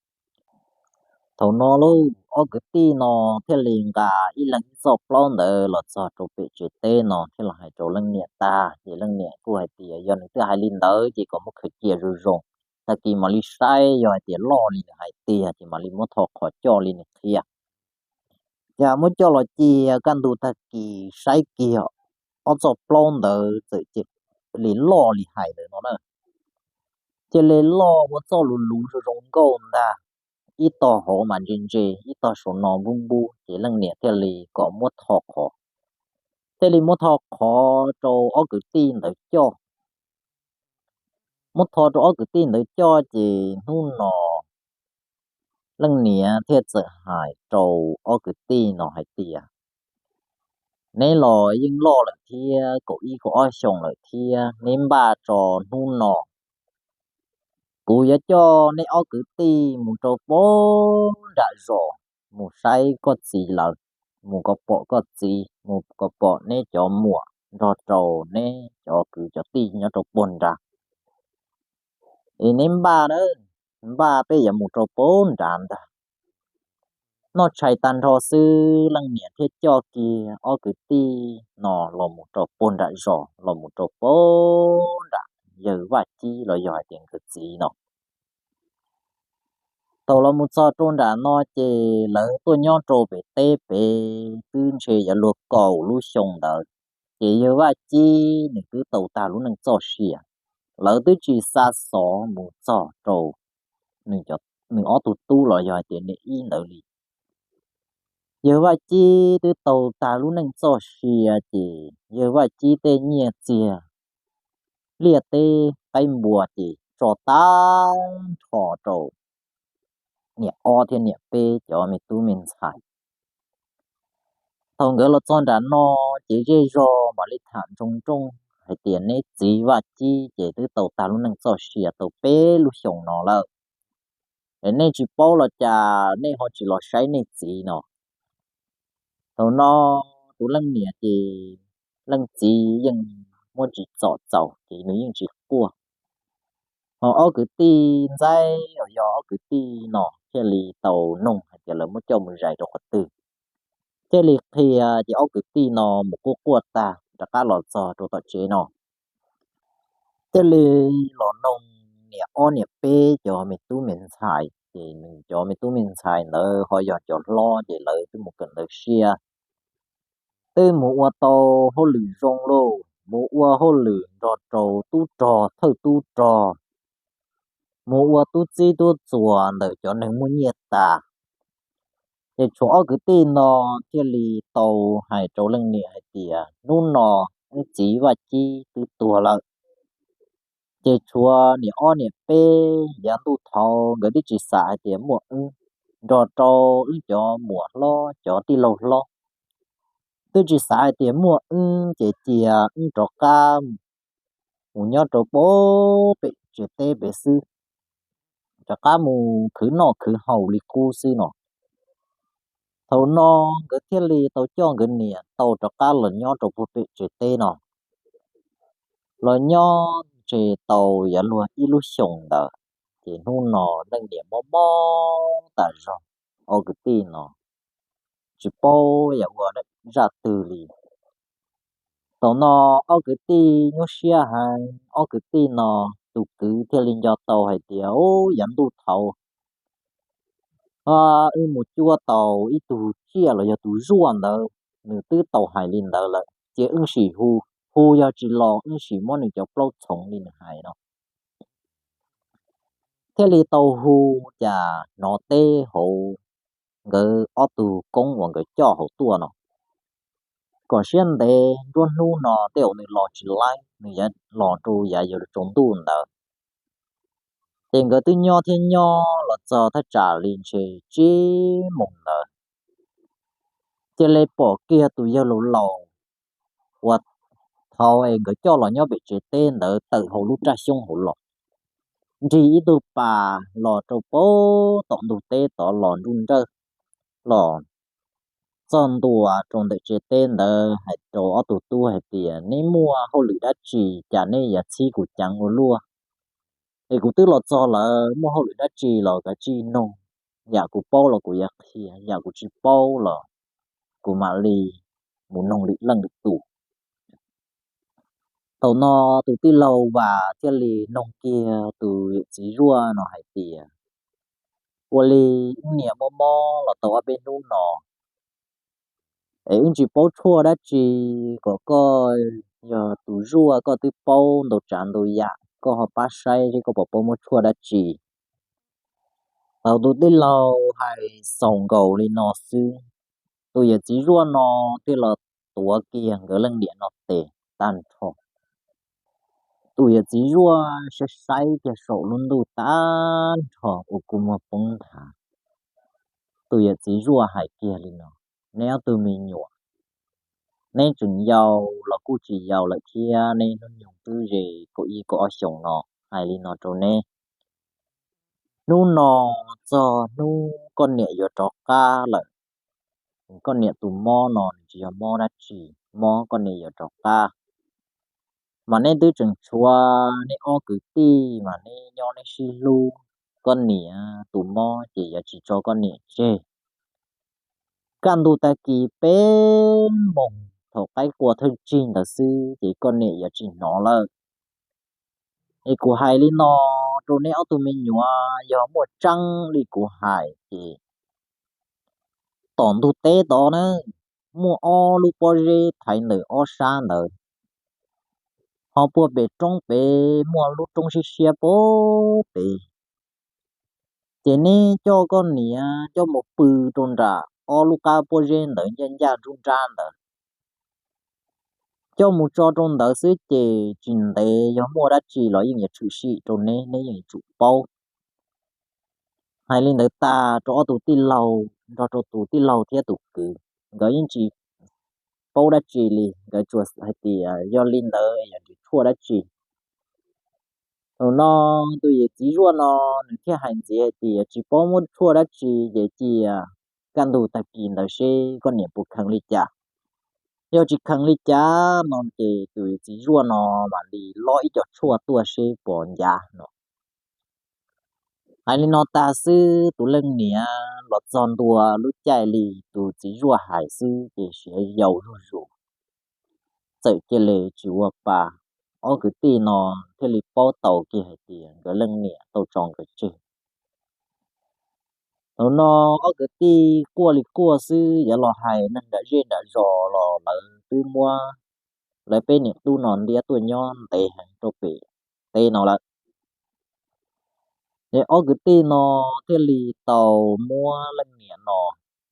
Thaum no lauj, ob kwv tij no thiaj li nqa ib leeg ib txoj plaub ntawd los txog rau pem tsev teb no thiaj los hais rau leej niam tag, ces leej niam kuj hais tias yog nws twb hais li ntawd ces kom muab khaws cia zoo zoo, tag kis mam li saib, yog hais tias loj li nws hais tiag ces mam li muab tho qhov coj li nws qhia. Ces muab coj los cia kaj ntug tag kis saib kiag ob txoj plaub ntawd txawm cia li loj li hais ntawd no na. Cia li loj ua txoj luv luv zoo zoo nkauj ntag, ib tog hauv mas ntse ntse, ib tog saum no npub npub, ces leej niam thiaj li kom muab tho qhov, thiaj li muab tho qhov rau ob kwv tij ntawd coj. Muab tho rau ob kwv tij ntawd coj ces hnub no leej niam thiaj txawm hais rau ob kwv tij no hais tias neb los yeej loj lawm thiab, kaum ib kaum ob xyoos lawm thiab, neb npaj tso hnub no kuv yuav coj neb ob kwv tij mus rau pab nram zos, mus saib koj txiv lawv, mus kom pom koj txiv, mus kom pom neb cov muam nrog rau neb cov kwv cov tij nyob rau puag nrad. Es neb npaj na, npaj peb yuav mus rau puag nrad ntag. Noj tshais tag nrho xwb, leej niam thiaj coj kiag ob kwv tij no los mus rau puag nram zos, los mus rau puag nram yawg Vaj Cib los yog hais tias nkawd txiv no. Thaum los mus txog rau nram no ces lawv tuaj nyob rau pem teb pem twb ntshe yuav luag kaum lub xyoo ntawd, ces yawg Vaj Cib nws twb tau tag lub neej txoj sia. Lawv twb tsis xa xov mus txog rau nws ob tug tub los yog hais tias niam ib ntawd li. Yawg Vaj Cib twb tau tag lub neej txoj sia ces yawg Vaj Cib tej nyiaj txiag liaj teb qaib npua ces tso tag nrho rau niam ob thiab niam peb cov me tub me ntxhais. Thaum nkawd los txog nram no ces zej zog mam li tham nroo nrooj hais tias neb txiv Vaj Cib ces twb tau tag lub neej txoj sia tau peb lub xyoos no lawm. Es nej tsis paub los cas nej ho tsis los saib nej txiv no? Thaum no tus leej niam ces leej txiv yeej muab tsis txom txaus ces nws yeej tsis quaj. Ho ob kwv tij ntxaib uas yog ob kwv tij no thiaj li tau noog hais tias lawv muab coj mus zais rau qhov twg. Thiaj li qhia ces ob kwv tij no mus quaj quaj tag rov qab los txog rau tom tsev no, thiaj li los noog niam ob niam peb cov me tub me ntxhais ces nws cov me tub me ntxhais ntawd ho yog cov hlob ces lawv twb mus kawm ntawv siab, twb mus ua tau hauj lwm zoo lauj, mus ua hauj lwm nrog rau tub rog thawj tub rog, mus ua tub txib tub txuas ntawm cov neeg muaj nyiaj tas. Ces tshuav ob kwv tij no thiaj li tau hais rau leej niam hais tias hnub no wb txiv Vaj Cib twb tuag lawm. Ces tshuav niam ob niam peb yav ntuj thaud nkawd twb tsis xav hais tias muaj wb, nrog rau wb cov muam hlob cov tij laug hlob twb tsis xav hais tias muaj wb ces cia wb rov qab mus nyob rau puag pem tsev teb pem xwb, rov qab mus khwv noj khwv haus li qub xwb no. Thaum no nkawd thiaj li tau coj nkawd niam tau rov qab los nyob rau puag pem tsev teb no. Los nyob ntshe tau yav luag ib lub xyoos ntawd, ces hnub no leej niam mob mob tas zog, ob kwv tij no tsis paub yam ua zaj twg li. Thaum no ob kwv tij nyuaj siab heev, ob kwv tij no tus kwv thiaj li nco tau hais tias, u, yav ntuj thaud wb mus cuab tau ib tug tsiaj los yog tus zuaj ntawd, nws twb tau hais li ntawd lawm, cia wb sim hu, hu yog tsis los wb sim muab nws cov plaub txhoov li nws hais no. Thiaj li tau hu, cas hnov teb hauv nkawd ob tug koob uas nkawd coj hauv tuaj no, kom siab ntev nruab hnub no tej zaum nws los tsis laib, nws yuav los rau yav yuav tsaus ntuj ntawd. Ces nkawd twb nyob thiab nyob los txog thaj tsam li ntshe tsib moos ntawd, cia li pom kiag tus yawg laus laus uas thaud es nkawd coj los nyob pem tsev teb ntawd tawm hauv lub raj xyoob hauv los, nrig ib tug pas los rau puag tom ntug teb tod los nruj nrawj, los txog ntua rau ntawm tsev teb ntawd hais rau ob tug tub hais tias, neb muaj hauj lwm dab tsi cas neb yuav txhib kuv ceev ua luaj? Es kuv twb los txog lawm, muaj hauj lwm dab tsi los kav tsij noog, yam kuv paub los kuv yuav qhia, yam kuv tsis paub los kuv mam li mus noog lwm leej lwm tus. Thaum no tus tij laug Vas thiaj li noog kiag tus yawm txiv Zuaj no hais tias, ua li wb niam mob mob los tau ob peb hnub no, es wb tsis paub tshuaj dab tsi, kom koj, yog tus Zuaj koj twb paub ntau tsav ntau yam, koj ho pab saib seb koj puas paub muab tshuaj dab tsi. Thaum tus tij laug hais xaus nkaus li no xwb, tus yawm txiv Zuaj no thiaj los tuav kiag nkawd leej niam no tes tag nrho. Tus yawm txiv Zuaj saib saib kiag saum lub ntuj tag nrho ua kua muag poob nthav. Tus yawm txiv Zuaj hais kiag li no, neb ob tug me nyuam, neb tseem yau los kuj tsis yau lawm thiab, neb hnub nyoog twb ze kaum ib kaum ob xyoos no, hais li no rau neb, hnub no txog hnub koj niam yuav rov qab lawm, koj niam tus mob no nws tsis yog mob dab tsi, mob koj niam yuav rov qab. Mas neb twb tseem tshuav neb ob kwv tij mas neb nyob neb sib hlub, koj niam tus mob ces yuav tsis tso koj niam tseg. Kaj ntug tag kis peb moos thaum qaib qua thawj tsig ntawd xwb ces koj niam yuav tsis hnov lawm. Es kuv hais li no rau neb ob tug me nyuam, yog muaj tseeb li kuv hais ces tom ntug teb tod na, muaj ob lub pob zeb thaiv ntawm ob sab ntawd, ho puag pem roob pem muaj lub roob siab siab puag pem. Ces neb coj koj niam coj mus pw rau nram ob lub qab pob zeb ntawd ncaj ncaj nruab nrab ntawd, coj mus tso rau ntawd xwb ces tsis ntev yog muaj dab tsi los yeej yuav tshwm sim rau neb, neb yeej yuav tsum paub. Hais li ntawd tag rau ob tug tij laug, nrog rau tus tij laug thiab tus kwv, nkawd yeej tsis paub dab tsi li, nkawd tsuas hais tias yog li ntawd yog tshuaj dab tsi. Thaum no tus yawm txiv zuaj no nws thiaj hais ntxiv hais tias tsis paub muab tshuaj dab tsi ces cia kaj ntug tag kis ntawd seb koj niam puas kheev li cas. Yog tsis kheev li cas no ces tus yawm txiv zuaj no mam li lob ib co tshuaj tuaj seb puas ncav no. Hais li no tag xwb tus leej niam los txog ntua lub caij li tus txiv zuaj hais xwb ces siav yau zuj zus, txawm cia li tsis ua pa. Ob kwv tij no thiaj li paub tau kiag hais tias nkawd leej niam tau tso nkawd tseg. Thaum no ob kwv tij quaj li quaj xwb, yuav los hais neeg nram zej nram zos los lawv twb muab lawv peb niam tub no ntiab tuaj nyob ntev heev rau pem teb no lawm. Es ob kwv tij no thiaj li tau muab leej niam no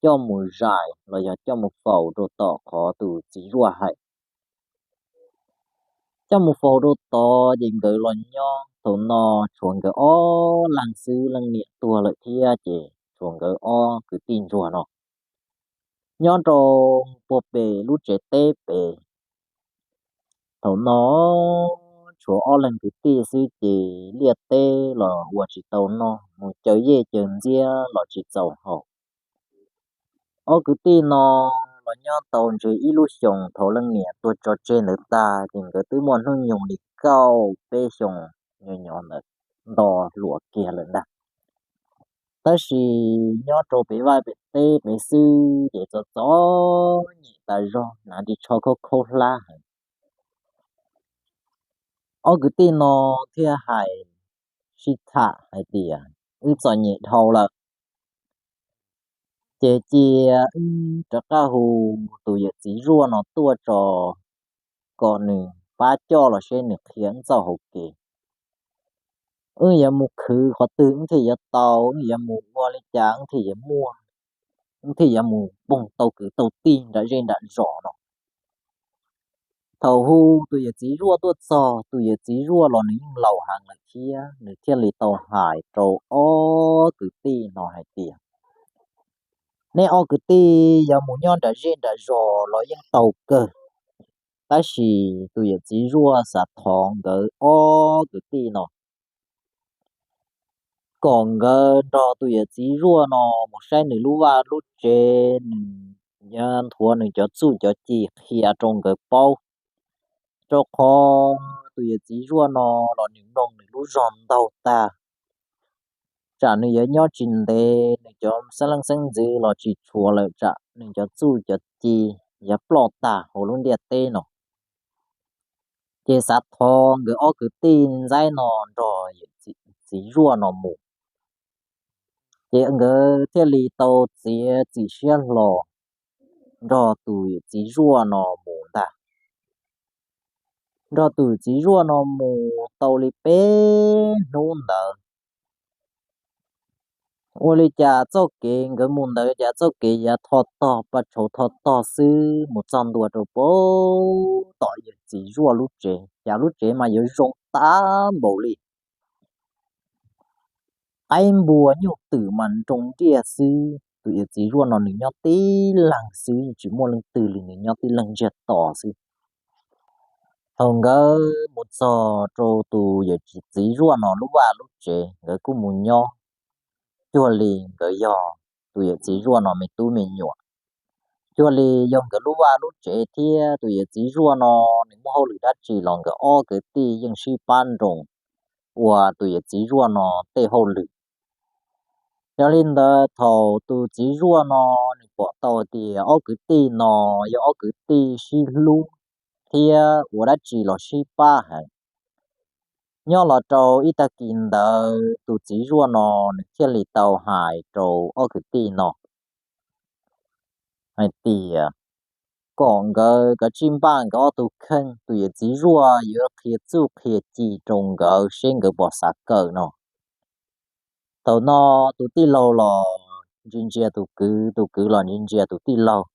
coj mus zais los yog coj mus faus rau tom qhov tus txiv zuaj hais. Coj mus faus rau tod ces nkawd los nyob thaum no tshuav nkawd ob leeg xwb, leej niam tuag lawm thiab ces tshuav nkawd ob kwv tij ntsuag no nyob rau puag pem lub tsev teb pem. Thaum no tshuav ob leeg kwv tij xwb ces liaj teb los ua tsis tau noj, mus caw yej caw ntxiab los tsis txaus haus. Ob kwv tij no los nyob tau ntshe ib lub xyoos, thaum leej niam tuag tso tseg ntawd tag ces nkawd twb muaj hnub nyoog li kaum peb xyoos nyob ntawd, nto hluas kiag lawm ntag. Tab sis nyob rau pem vaj pem teb pem xwb ces txom txom nyem tas zog, hnav ris tsho khaub khaub hlab heev. Ob kwv tij no thiaj hais sib tham hais tias, wb txom nyem dhau lawm, ces cia wb rov qab hu tus yawm txiv zuaj no tuaj tso, kom nws pab coj los seb nws qhia wb txoj hauv kev. Wb yuav mus khwv qhov twg wb thiaj yuav tau, wb yuav mus ua li cas wb thiaj yuav muaj, wb thiaj yuav mus poog tau kwv tau tij nram zej nram zos no. Thaum hu tus yawm txiv zuaj tuaj txog, tus yawm txiv zuaj los nws yeej laus heev lawm thiab, nws thiaj li tau hais rau ob kwv tij no hais tias, neb ob kwv tij yuav mus nyob nram zej nram zos los yeej tau kawg, tab sis tus yawm txiv zuaj xav thov nkawd ob kwv tij no kom nkawd nrog tus yawm txiv zuaj no mus saib nws lub vaj lub tsev, nws yuav nthuav nws cov txuj cov ci qhia rau nkawd paub, rau qhov tus yawm txiv zuaj no los nws mloog nws lub zog ntaug tag, tsam nws yuav nyob tsis ntev, nws cov xeeb leej xeeb ntxwv los tsis tshuav lawm, tsam nws cov txuj cov ci yuav ploj tag hauv lub ntiaj teb no. Ces xav thov nkawd ob kwv tij ntxaib no nrog yawm txiv zuaj no mus. Ces nkawd thiaj li tau txiav txim siab hlo nrog tus yawm txiv zuaj no mus ntag. Nrog tus txiv zuaj no mus tau li peb hnub ntawd, ua li cas txoj kev nkawd mus ntawd cas txoj kev yav tho tog, paj tshauv tho tog xwb, mus txog ntua rau puag tom yawm txiv zuaj lub tsev, cas lub tsev mas yuav zoo tag npaum li qaib npua nyuj twm mas nroo nriaj xwb. Tus yawm txiv zuaj no nws nyob tib leeg xwb, tsis muaj leej twg li, nws nyob tib leeg ntsiag to xwb. Thaum nkawd mus txog rau tus yawm txiv zuaj no lub vaj lub tsev, nkawd kuj mus nyob cuag li nkawd yog tus yawm txiv zuaj no me tub me nyuam. cuag li yog nkawd lub vaj lub tsev thiab tus yawm txiv zuaj no nws muaj hauj lwm dab tsi los nkawd ob kwv tij yeej sib pab nroos ua tus yawm txiv zuaj no tej hauj lwm. Yog li ntawd thaum tus txiv zuaj no nws pom tau tias ob kwv tij no yog ob kwv tij sib hlub thiab ua dab tsi los sib pab heev. Nyob los rau ib tag kis ntawd tus txiv zuaj no nws thiaj li tau hais rau ob kwv tij no hais tias kom nkawd kav tsij npaj nkawd ob tug kheej, tus yawm txiv zuaj yuav qhia txuj qhia ci rau nkawd seb nkawd puas xav kawm no. Thaum no tus tij laug los ntsia ntsia tus kwv, tus kwv los ntsia ntsia tus tij laug.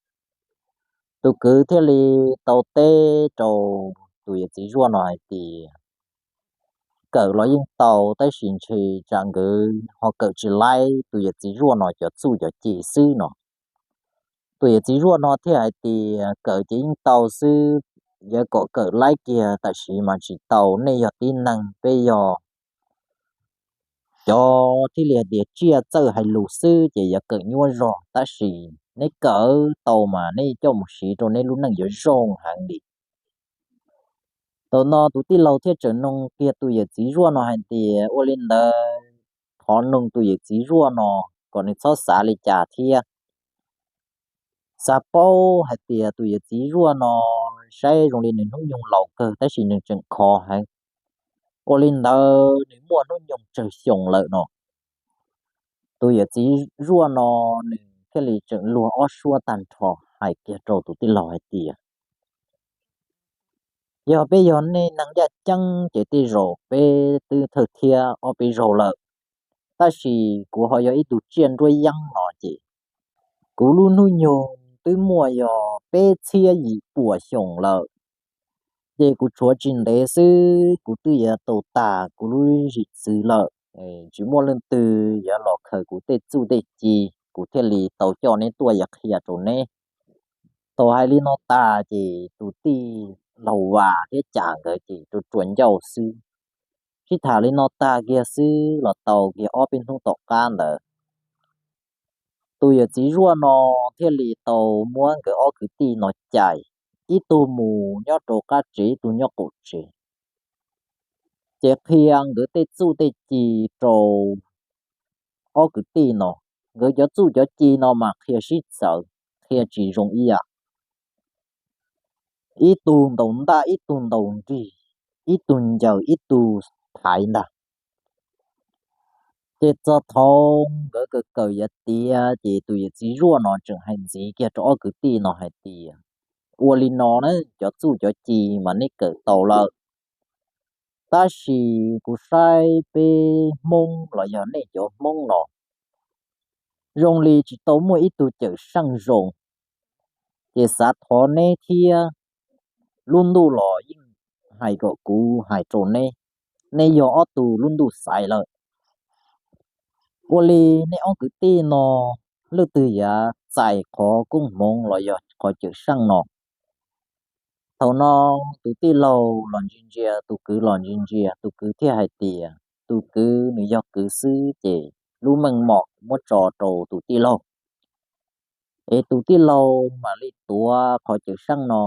Tus kwv thiaj li tau teb rau tus yawm txiv zuaj no hais tias kawm los yeej tau tab sis ntshe tsam nkawd ho kawm tsis laib tus yawm txiv zuaj no cov txuj cov ci xwb no. Tus yawm txiv zuaj no thiaj hais tias kawm ces yeej tau xwb, yuav kom kawm laib kiag tam sim mas tsis tau, nej yog tib neeg, peb yog cov thiaj li hais tias tsiaj txawj hais lus xwb ces yuav kawm nyuaj zog, tab sis neb kawm tau mas neb coj mus siv rau neb lub neej yuav zoo heev li. Thaum no tus tij laug thiaj tseem nug kiag tus yawm txiv zuaj no hais tias ua li ntawd thov nug tus yawm txiv zuaj no kom nws txhob xav li cas thiab. Xav paub hais tias tus yawm txiv zuaj no saib zoo li nws hnub nyoog laus kawg tab sis nws tseem khov heev. Ua li ntawd nws muaj hnub nyoog tsawg xyoo lawm no. Tus yawm txiv zuaj no nws thiaj li tseem luag ob suab tag nrho hais kiag rau tus tij laug hais tias yog peb yog nej neeg yaj ceeb ces tej zaum peb twb thawj thiab ob peb zaug lawm, tab sis kuv ho yog ib tug tsiaj nruab yeeb no ces kuv lub hnub nyoog twb muaj yog peb txhiab yim puas xyoo lawm. Ces kuv tshuav tsis ntev xwb kuv twb yuav tau tas kuv lub zim txwv lawm, tsis muaj leej twg yuav los khaws kuv tej txuj tej ci, kuv thiaj li tau coj neb tuaj yuav qhia rau neb. Thaum hais li no tas ces tus tij laug Vas thiab Cas nkawd ces rua rua ncauj xwb. Sib tham li no tag kiag xwb los tau kiag ob peb hnub tom qab ntawd, tus yawm txiv zuaj no thiaj li tau muab nkawd ob kwv tij no cais, ib tug mus nyob rau qab tsev ib tug nyob qaum tsev. Ces qhia nkawd tej txuj tej ci rau ob kwv tij no. Nkawd cov txuj cov ci no mas qhia sib txawv, qhia tsis zoo ib yam. Ib tug ntaus ntaj ib tug ntaus nrig, ib tug ncaws ib tug thaiv ntag. Ces txog thaum nkawd kawm kawm yav tiav ces tus yawm txiv zuaj no tseem hais ntxiv kiag rau ob kwv tij no hais tias ua li no na, cov txuj cov ci mas nej kawm tau lawm, tab sis kuv saib peb Hmoob los yog nej cov Hmoob no zoo li tsis tau muaj ib tug cawm seej zoo, ces xav thov neb thiab. Lub ntuj los yeej hais kom kuv hais rau neb, neb yog ob tug lub ntuj xaiv lawm. Ua li nej ob kwv tij no leej twg yuav txais qhov koob hmoov los yog qhov cawm seej no? Thaum no tus tij laug los ntsia ntsia, tus kwv los ntsia ntsia, tus kwv thiaj hais tias tus kwv nws yog kwv xwb ces lub meej mom muab tso rau tus tij laug, es tus tij laug mam li tuav qhov cawm seej no.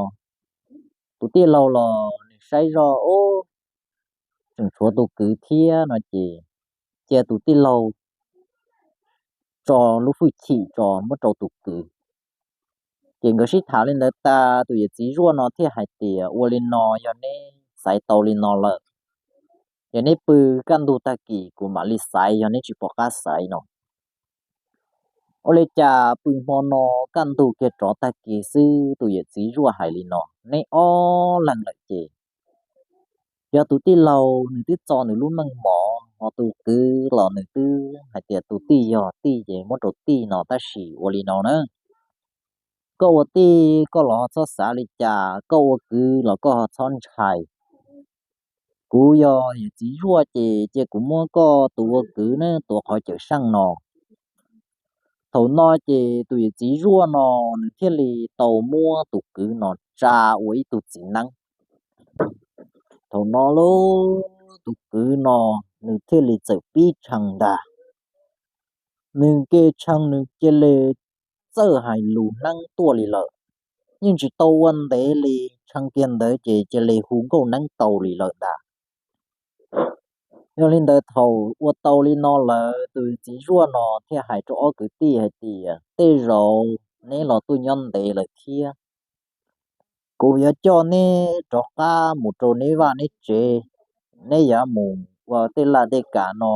Tus tij laug los nws saib zoj, tseem tshuav tus kwv thiab no ces cia tus tij laug tso lub hwj chim tso muab rau tus kwv. Ces nkawd sib tham li ntawd tas, tus yawm txiv zuaj no thiaj hais tias ua li no, yog neb xaiv tau li no lawm, ces neb pw, kaj ntug tag kis kuv mam li xaiv, yog neb tsis pom qab xaiv no. Ua li cas pw hmo no kaj ntug kiag rov tag kis xwb tus yawm txiv zuaj hais li no, neb ob leeg lawm ces yog tus tij laug nws twb txo nws lub meej mom, ho tus kwv los nws twb hais tias tus tij yog tij ces muab rau tij no, tab sis ua li no na, koj ua tij koj los ho txhob xav li cas, koj ua kwv los koj ho txhob ntshai. Kuv yog yawm txiv zuaj ces cia kuv muab koj tus ua kwv ne tuav qhov cawm seej no. Thaum no ces tus yawm txiv zuaj no nws thiaj li tau muab tus kwv no tsa ua ib tug txiv neeb. Thaum no lauj, tus kwv no nws thiaj li txawm pib tshee ntag. Nws nce tshee nws cia li txawj hais lus neeb tuaj li lawm. Yeej tsis tau ua ntev li, tshee kiag ntawd ces cia li hu nkauj neeb tau li lawm ntag. Yog li ntawd thaum ua tau li no lawm, tus txiv zuaj no thiaj hais rau ob kwv tij hais tias, tej zaum neb los tuaj nyob ntev lawm thiab. Kuv yuav coj neb rov qab mus rau neb vaj neb tsev, neb yuav mus ua tej laj tej kam no,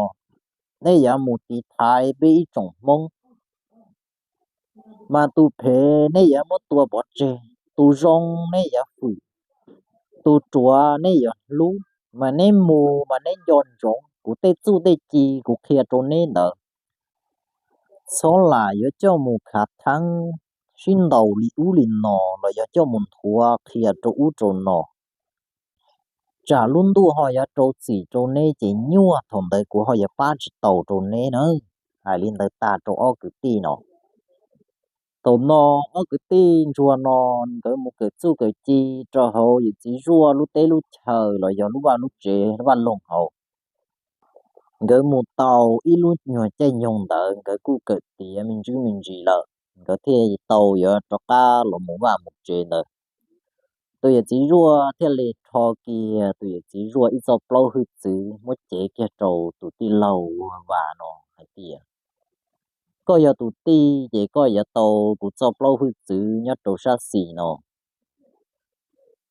neb yuav mus tiv thaiv peb ib tsoom Hmoob, mas tus phem neb yuav muab tua pov tseg, tus zoo neb yuav hwm, tus ruam neb yuav hlub, mas neb mus mas neb nco ntsoov kuv tej txuj tej ci kuv qhia rau neb ntawd. Txhob lam yuav coj mus khav theeb sib ntaus li ub li no los yog coj mus nthuav qhia rau ub rau no, tsam lub ntuj ho yuav rau txim rau neb ces nyuaj thaum ntawd kuv ho yuav pab tsis tau rau neb na. Hais li ntawd tag rau ob kwv tij no. Thaum no ob kwv tij ntsuag no nkawd mus kawm txuj kawm ci rau hauv yawm txiv zuaj lub teb lub chaw los yog lub vaj lub tsev lub vaj loog hauv. Nkawd mus tau ib lub nyuag caij nyoog ntawd nkawd kuj kawm tiav me ntsis me ntsis lawm, nkawd thiaj tau yuav rov qab los mus vaj mus tsev ntawd. Tus yawm txiv zuaj thiaj li rho kiag tus yawm txiv zuaj ib txoj plaub hwj txwv muab cev kiag rau tus tij laug ua vas no hais tias, koj yog tus tij ces koj yuav tau kuv txoj plaub hwj txwv nyob rau sab xis no,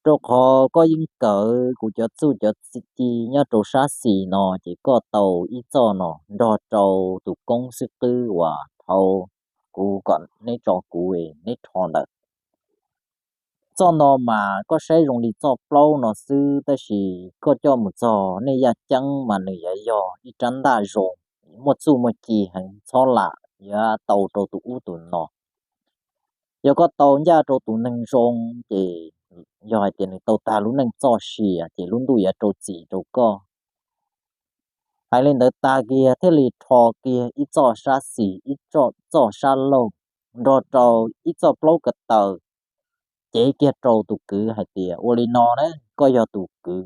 rau qhov koj yeej kawm kuv cov txuj cov ci nyob rau sab xis no ces koj tau ib txoj no nrog rau tus koob xib qwb uas thaud kuv kom neb tso kuv neb rho ntawd. Txoj no mas koj saib zoo li txoj plaub no xwb, tab sis koj coj mus txog nej yaj ceeb mas nws yuav yog ib rab ntaj zoo, muaj txuj muaj ci heev, txhob lam yuav tau rau tus ub tus no. Yog koj tau ncaj rau tus neeg zoo ces yog hais tias nws tau tag lub neej txoj sia ces lub ntuj yuav rau txim rau koj. Hais li ntawd tag kiag thiaj li rho kiag ib txoj sab xis, ib txoj sab laug, nrog rau ib txoj plaub ko taw, cev kiag rau tus kwv hais tias, ua li no na, koj yog tus kwv,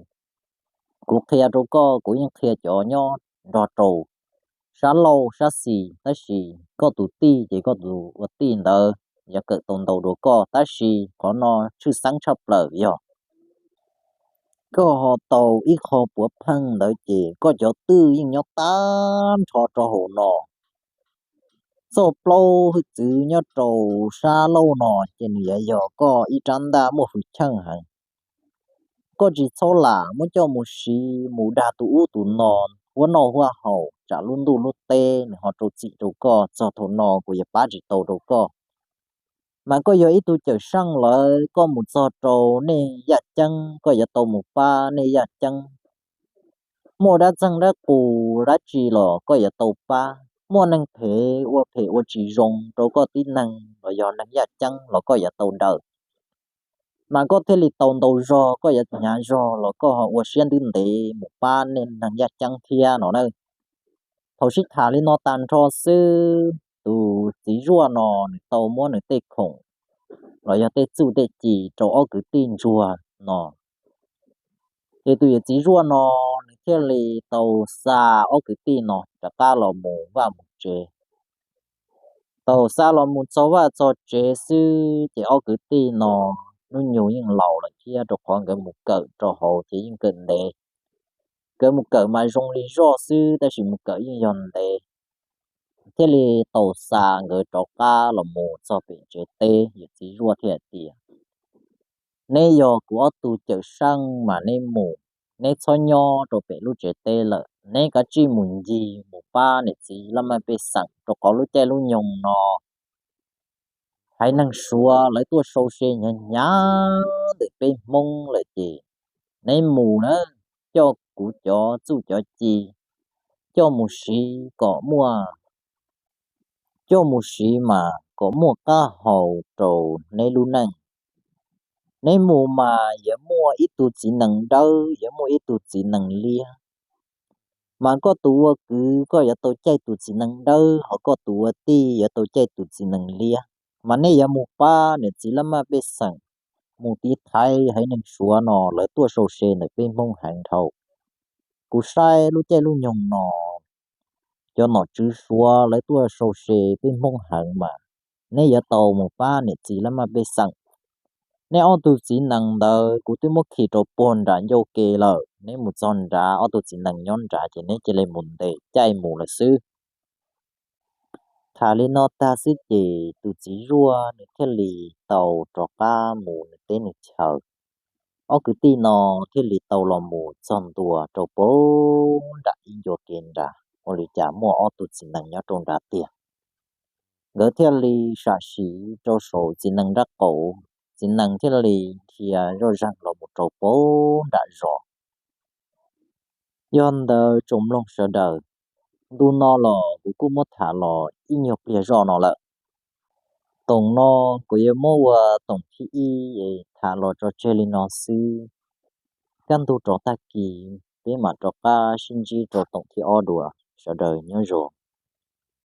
kuv qhia rau koj, kuv yeej qhia cov nyob nrog rau sab laug sab xis, tab sis koj tus tij ces koj tus ua tij ntawd yuav kawm tau ntau dua koj, tab sis qhov no tshwj xeeb tshaj plaws yog koj ho tau ib qho puav pheej ntawd ces koj cov twj yeej nyob tag nrho rau hauv no. Txoj plaub hwj txwv nyob rau sab laug no ces nws yuav yog koj ib rab ntaj muaj hwj chim heev. Koj tsis txhob lam muab coj mus siv mus dag tus ub tus no, huab noj huab haus, tsam lub ntuj lub teb nws ho rau txim rau koj, txog thaum no kuv yuav pab tsis tau rau koj. Mas koj yog ib tug cawm seej lawm, koj mus txog rau nej yaj ceeb, koj yuav tau mus pab nej yaj ceeb. Muaj dab txeeg dab qus dab tsi los koj yuav tau pab. Muaj neeg phem ua phem ua tsis zoo rau koj tib neeg los yog neeg yaj ceeb los koj yuav tau daws. Mas koj thiaj li tau ntau zog, koj yuav hnyav zog los koj ho ua siab ntev ntev mus pab nej neeg yaj ceeb thiab no na. Thaum sib tham li no tag nrho xwb, tus txiv zuaj no nws tau muab nws tej khoom los yog tej txuj tej ci rau ob kwv tij ntsuag no. Ces tus yawm txiv zuaj no nws thiaj li tau xa ob kwv tij no rov qab los mus vaj mus tsev. Thaum xa los mus txog vaj txog tsev xwb ces ob kwv tij no hnub nyoog yeej laus lawm thiab, rau qhov nkawd mus kawm rau hauv ces yeej kawm ntev. Nkawd mus kawm mas zoo li zoj xwb, tab sis mus kawm yeej yog ntev. Thiaj li tau xa nkawd rov qab los mus txog pem tsev teb, yawm txiv zuaj thiaj tias, neb yog kuv ob tug cawm seej mas neb mus, neb txhob nyob rau pem lub tsev teb lawm, neb kav tsij mus ncig mus pab niam txiv laj mej pej xeem, rau qhov lub caij lub nyoog no haiv neeg Suav lawv tuaj sau se hnyav hnyav ntawm peb Hmoob lawm ces neb mus na, coj kuv cov txuj cov ci, coj mus siv kom muaj, coj mus siv mas kom muaj qab hau rau neb lub neej. Neb mus mas yuav muaj ib tug txiv nees dawb, yuav muaj ib tug txiv nees liab. Mas koj tus ua kwv koj yuav tau caij tus txiv nees dawb, ho koj tus ua tij yuav tau caij tus txiv nees liab. Mas nej yuav mus pab niam txiv laj mej pej xeem, mus tiv thaiv haiv neeg Suav no lawv tuaj sau se ntawm peb Hmoob heev dhau. Kuv saib lub caij lub nyoog no cov nom tswv Suav lawv tuaj sau se peb Hmoob heev mas neb yuav tau mus pab niam txiv laj maj pej xeem. Neb ob tug txiv nees ntawd kuv twb muab khi rau puag nram ncauj ke lawm, neb mus txog nrad ob tug txiv nees nyob nrad ces neb cia li mus ntes caij mus lawm xwb. Tham li no tag xwb ces tus txiv zuaj nws thiaj li tau rov qab mus nws teb nws chaw. Ob kwv tij no thiaj li tau los mus txog ntua rau puag nram ib ncua kev nrad ua li cas muaj ob tug txiv nees nyob rau nrad tiag. Nkawd thiaj li sam sim rau saum txiv nees nrab qaum, txiv nees thiaj li dhia zoj zeeg los mus rau puag nram zos. Yog ntawd tsoom mloog sawv daws, ntu no los kuv kuj muab tham los ib nyuag pliag zoj no lawm. Toom no kuv yuav muab ua toom thib ib es tham los tso tseg li no xwb. Kaj ntug rov tag kis peb mam rov qab sib ntsib rau toom thib ob dua, sawv daws nyob zoo.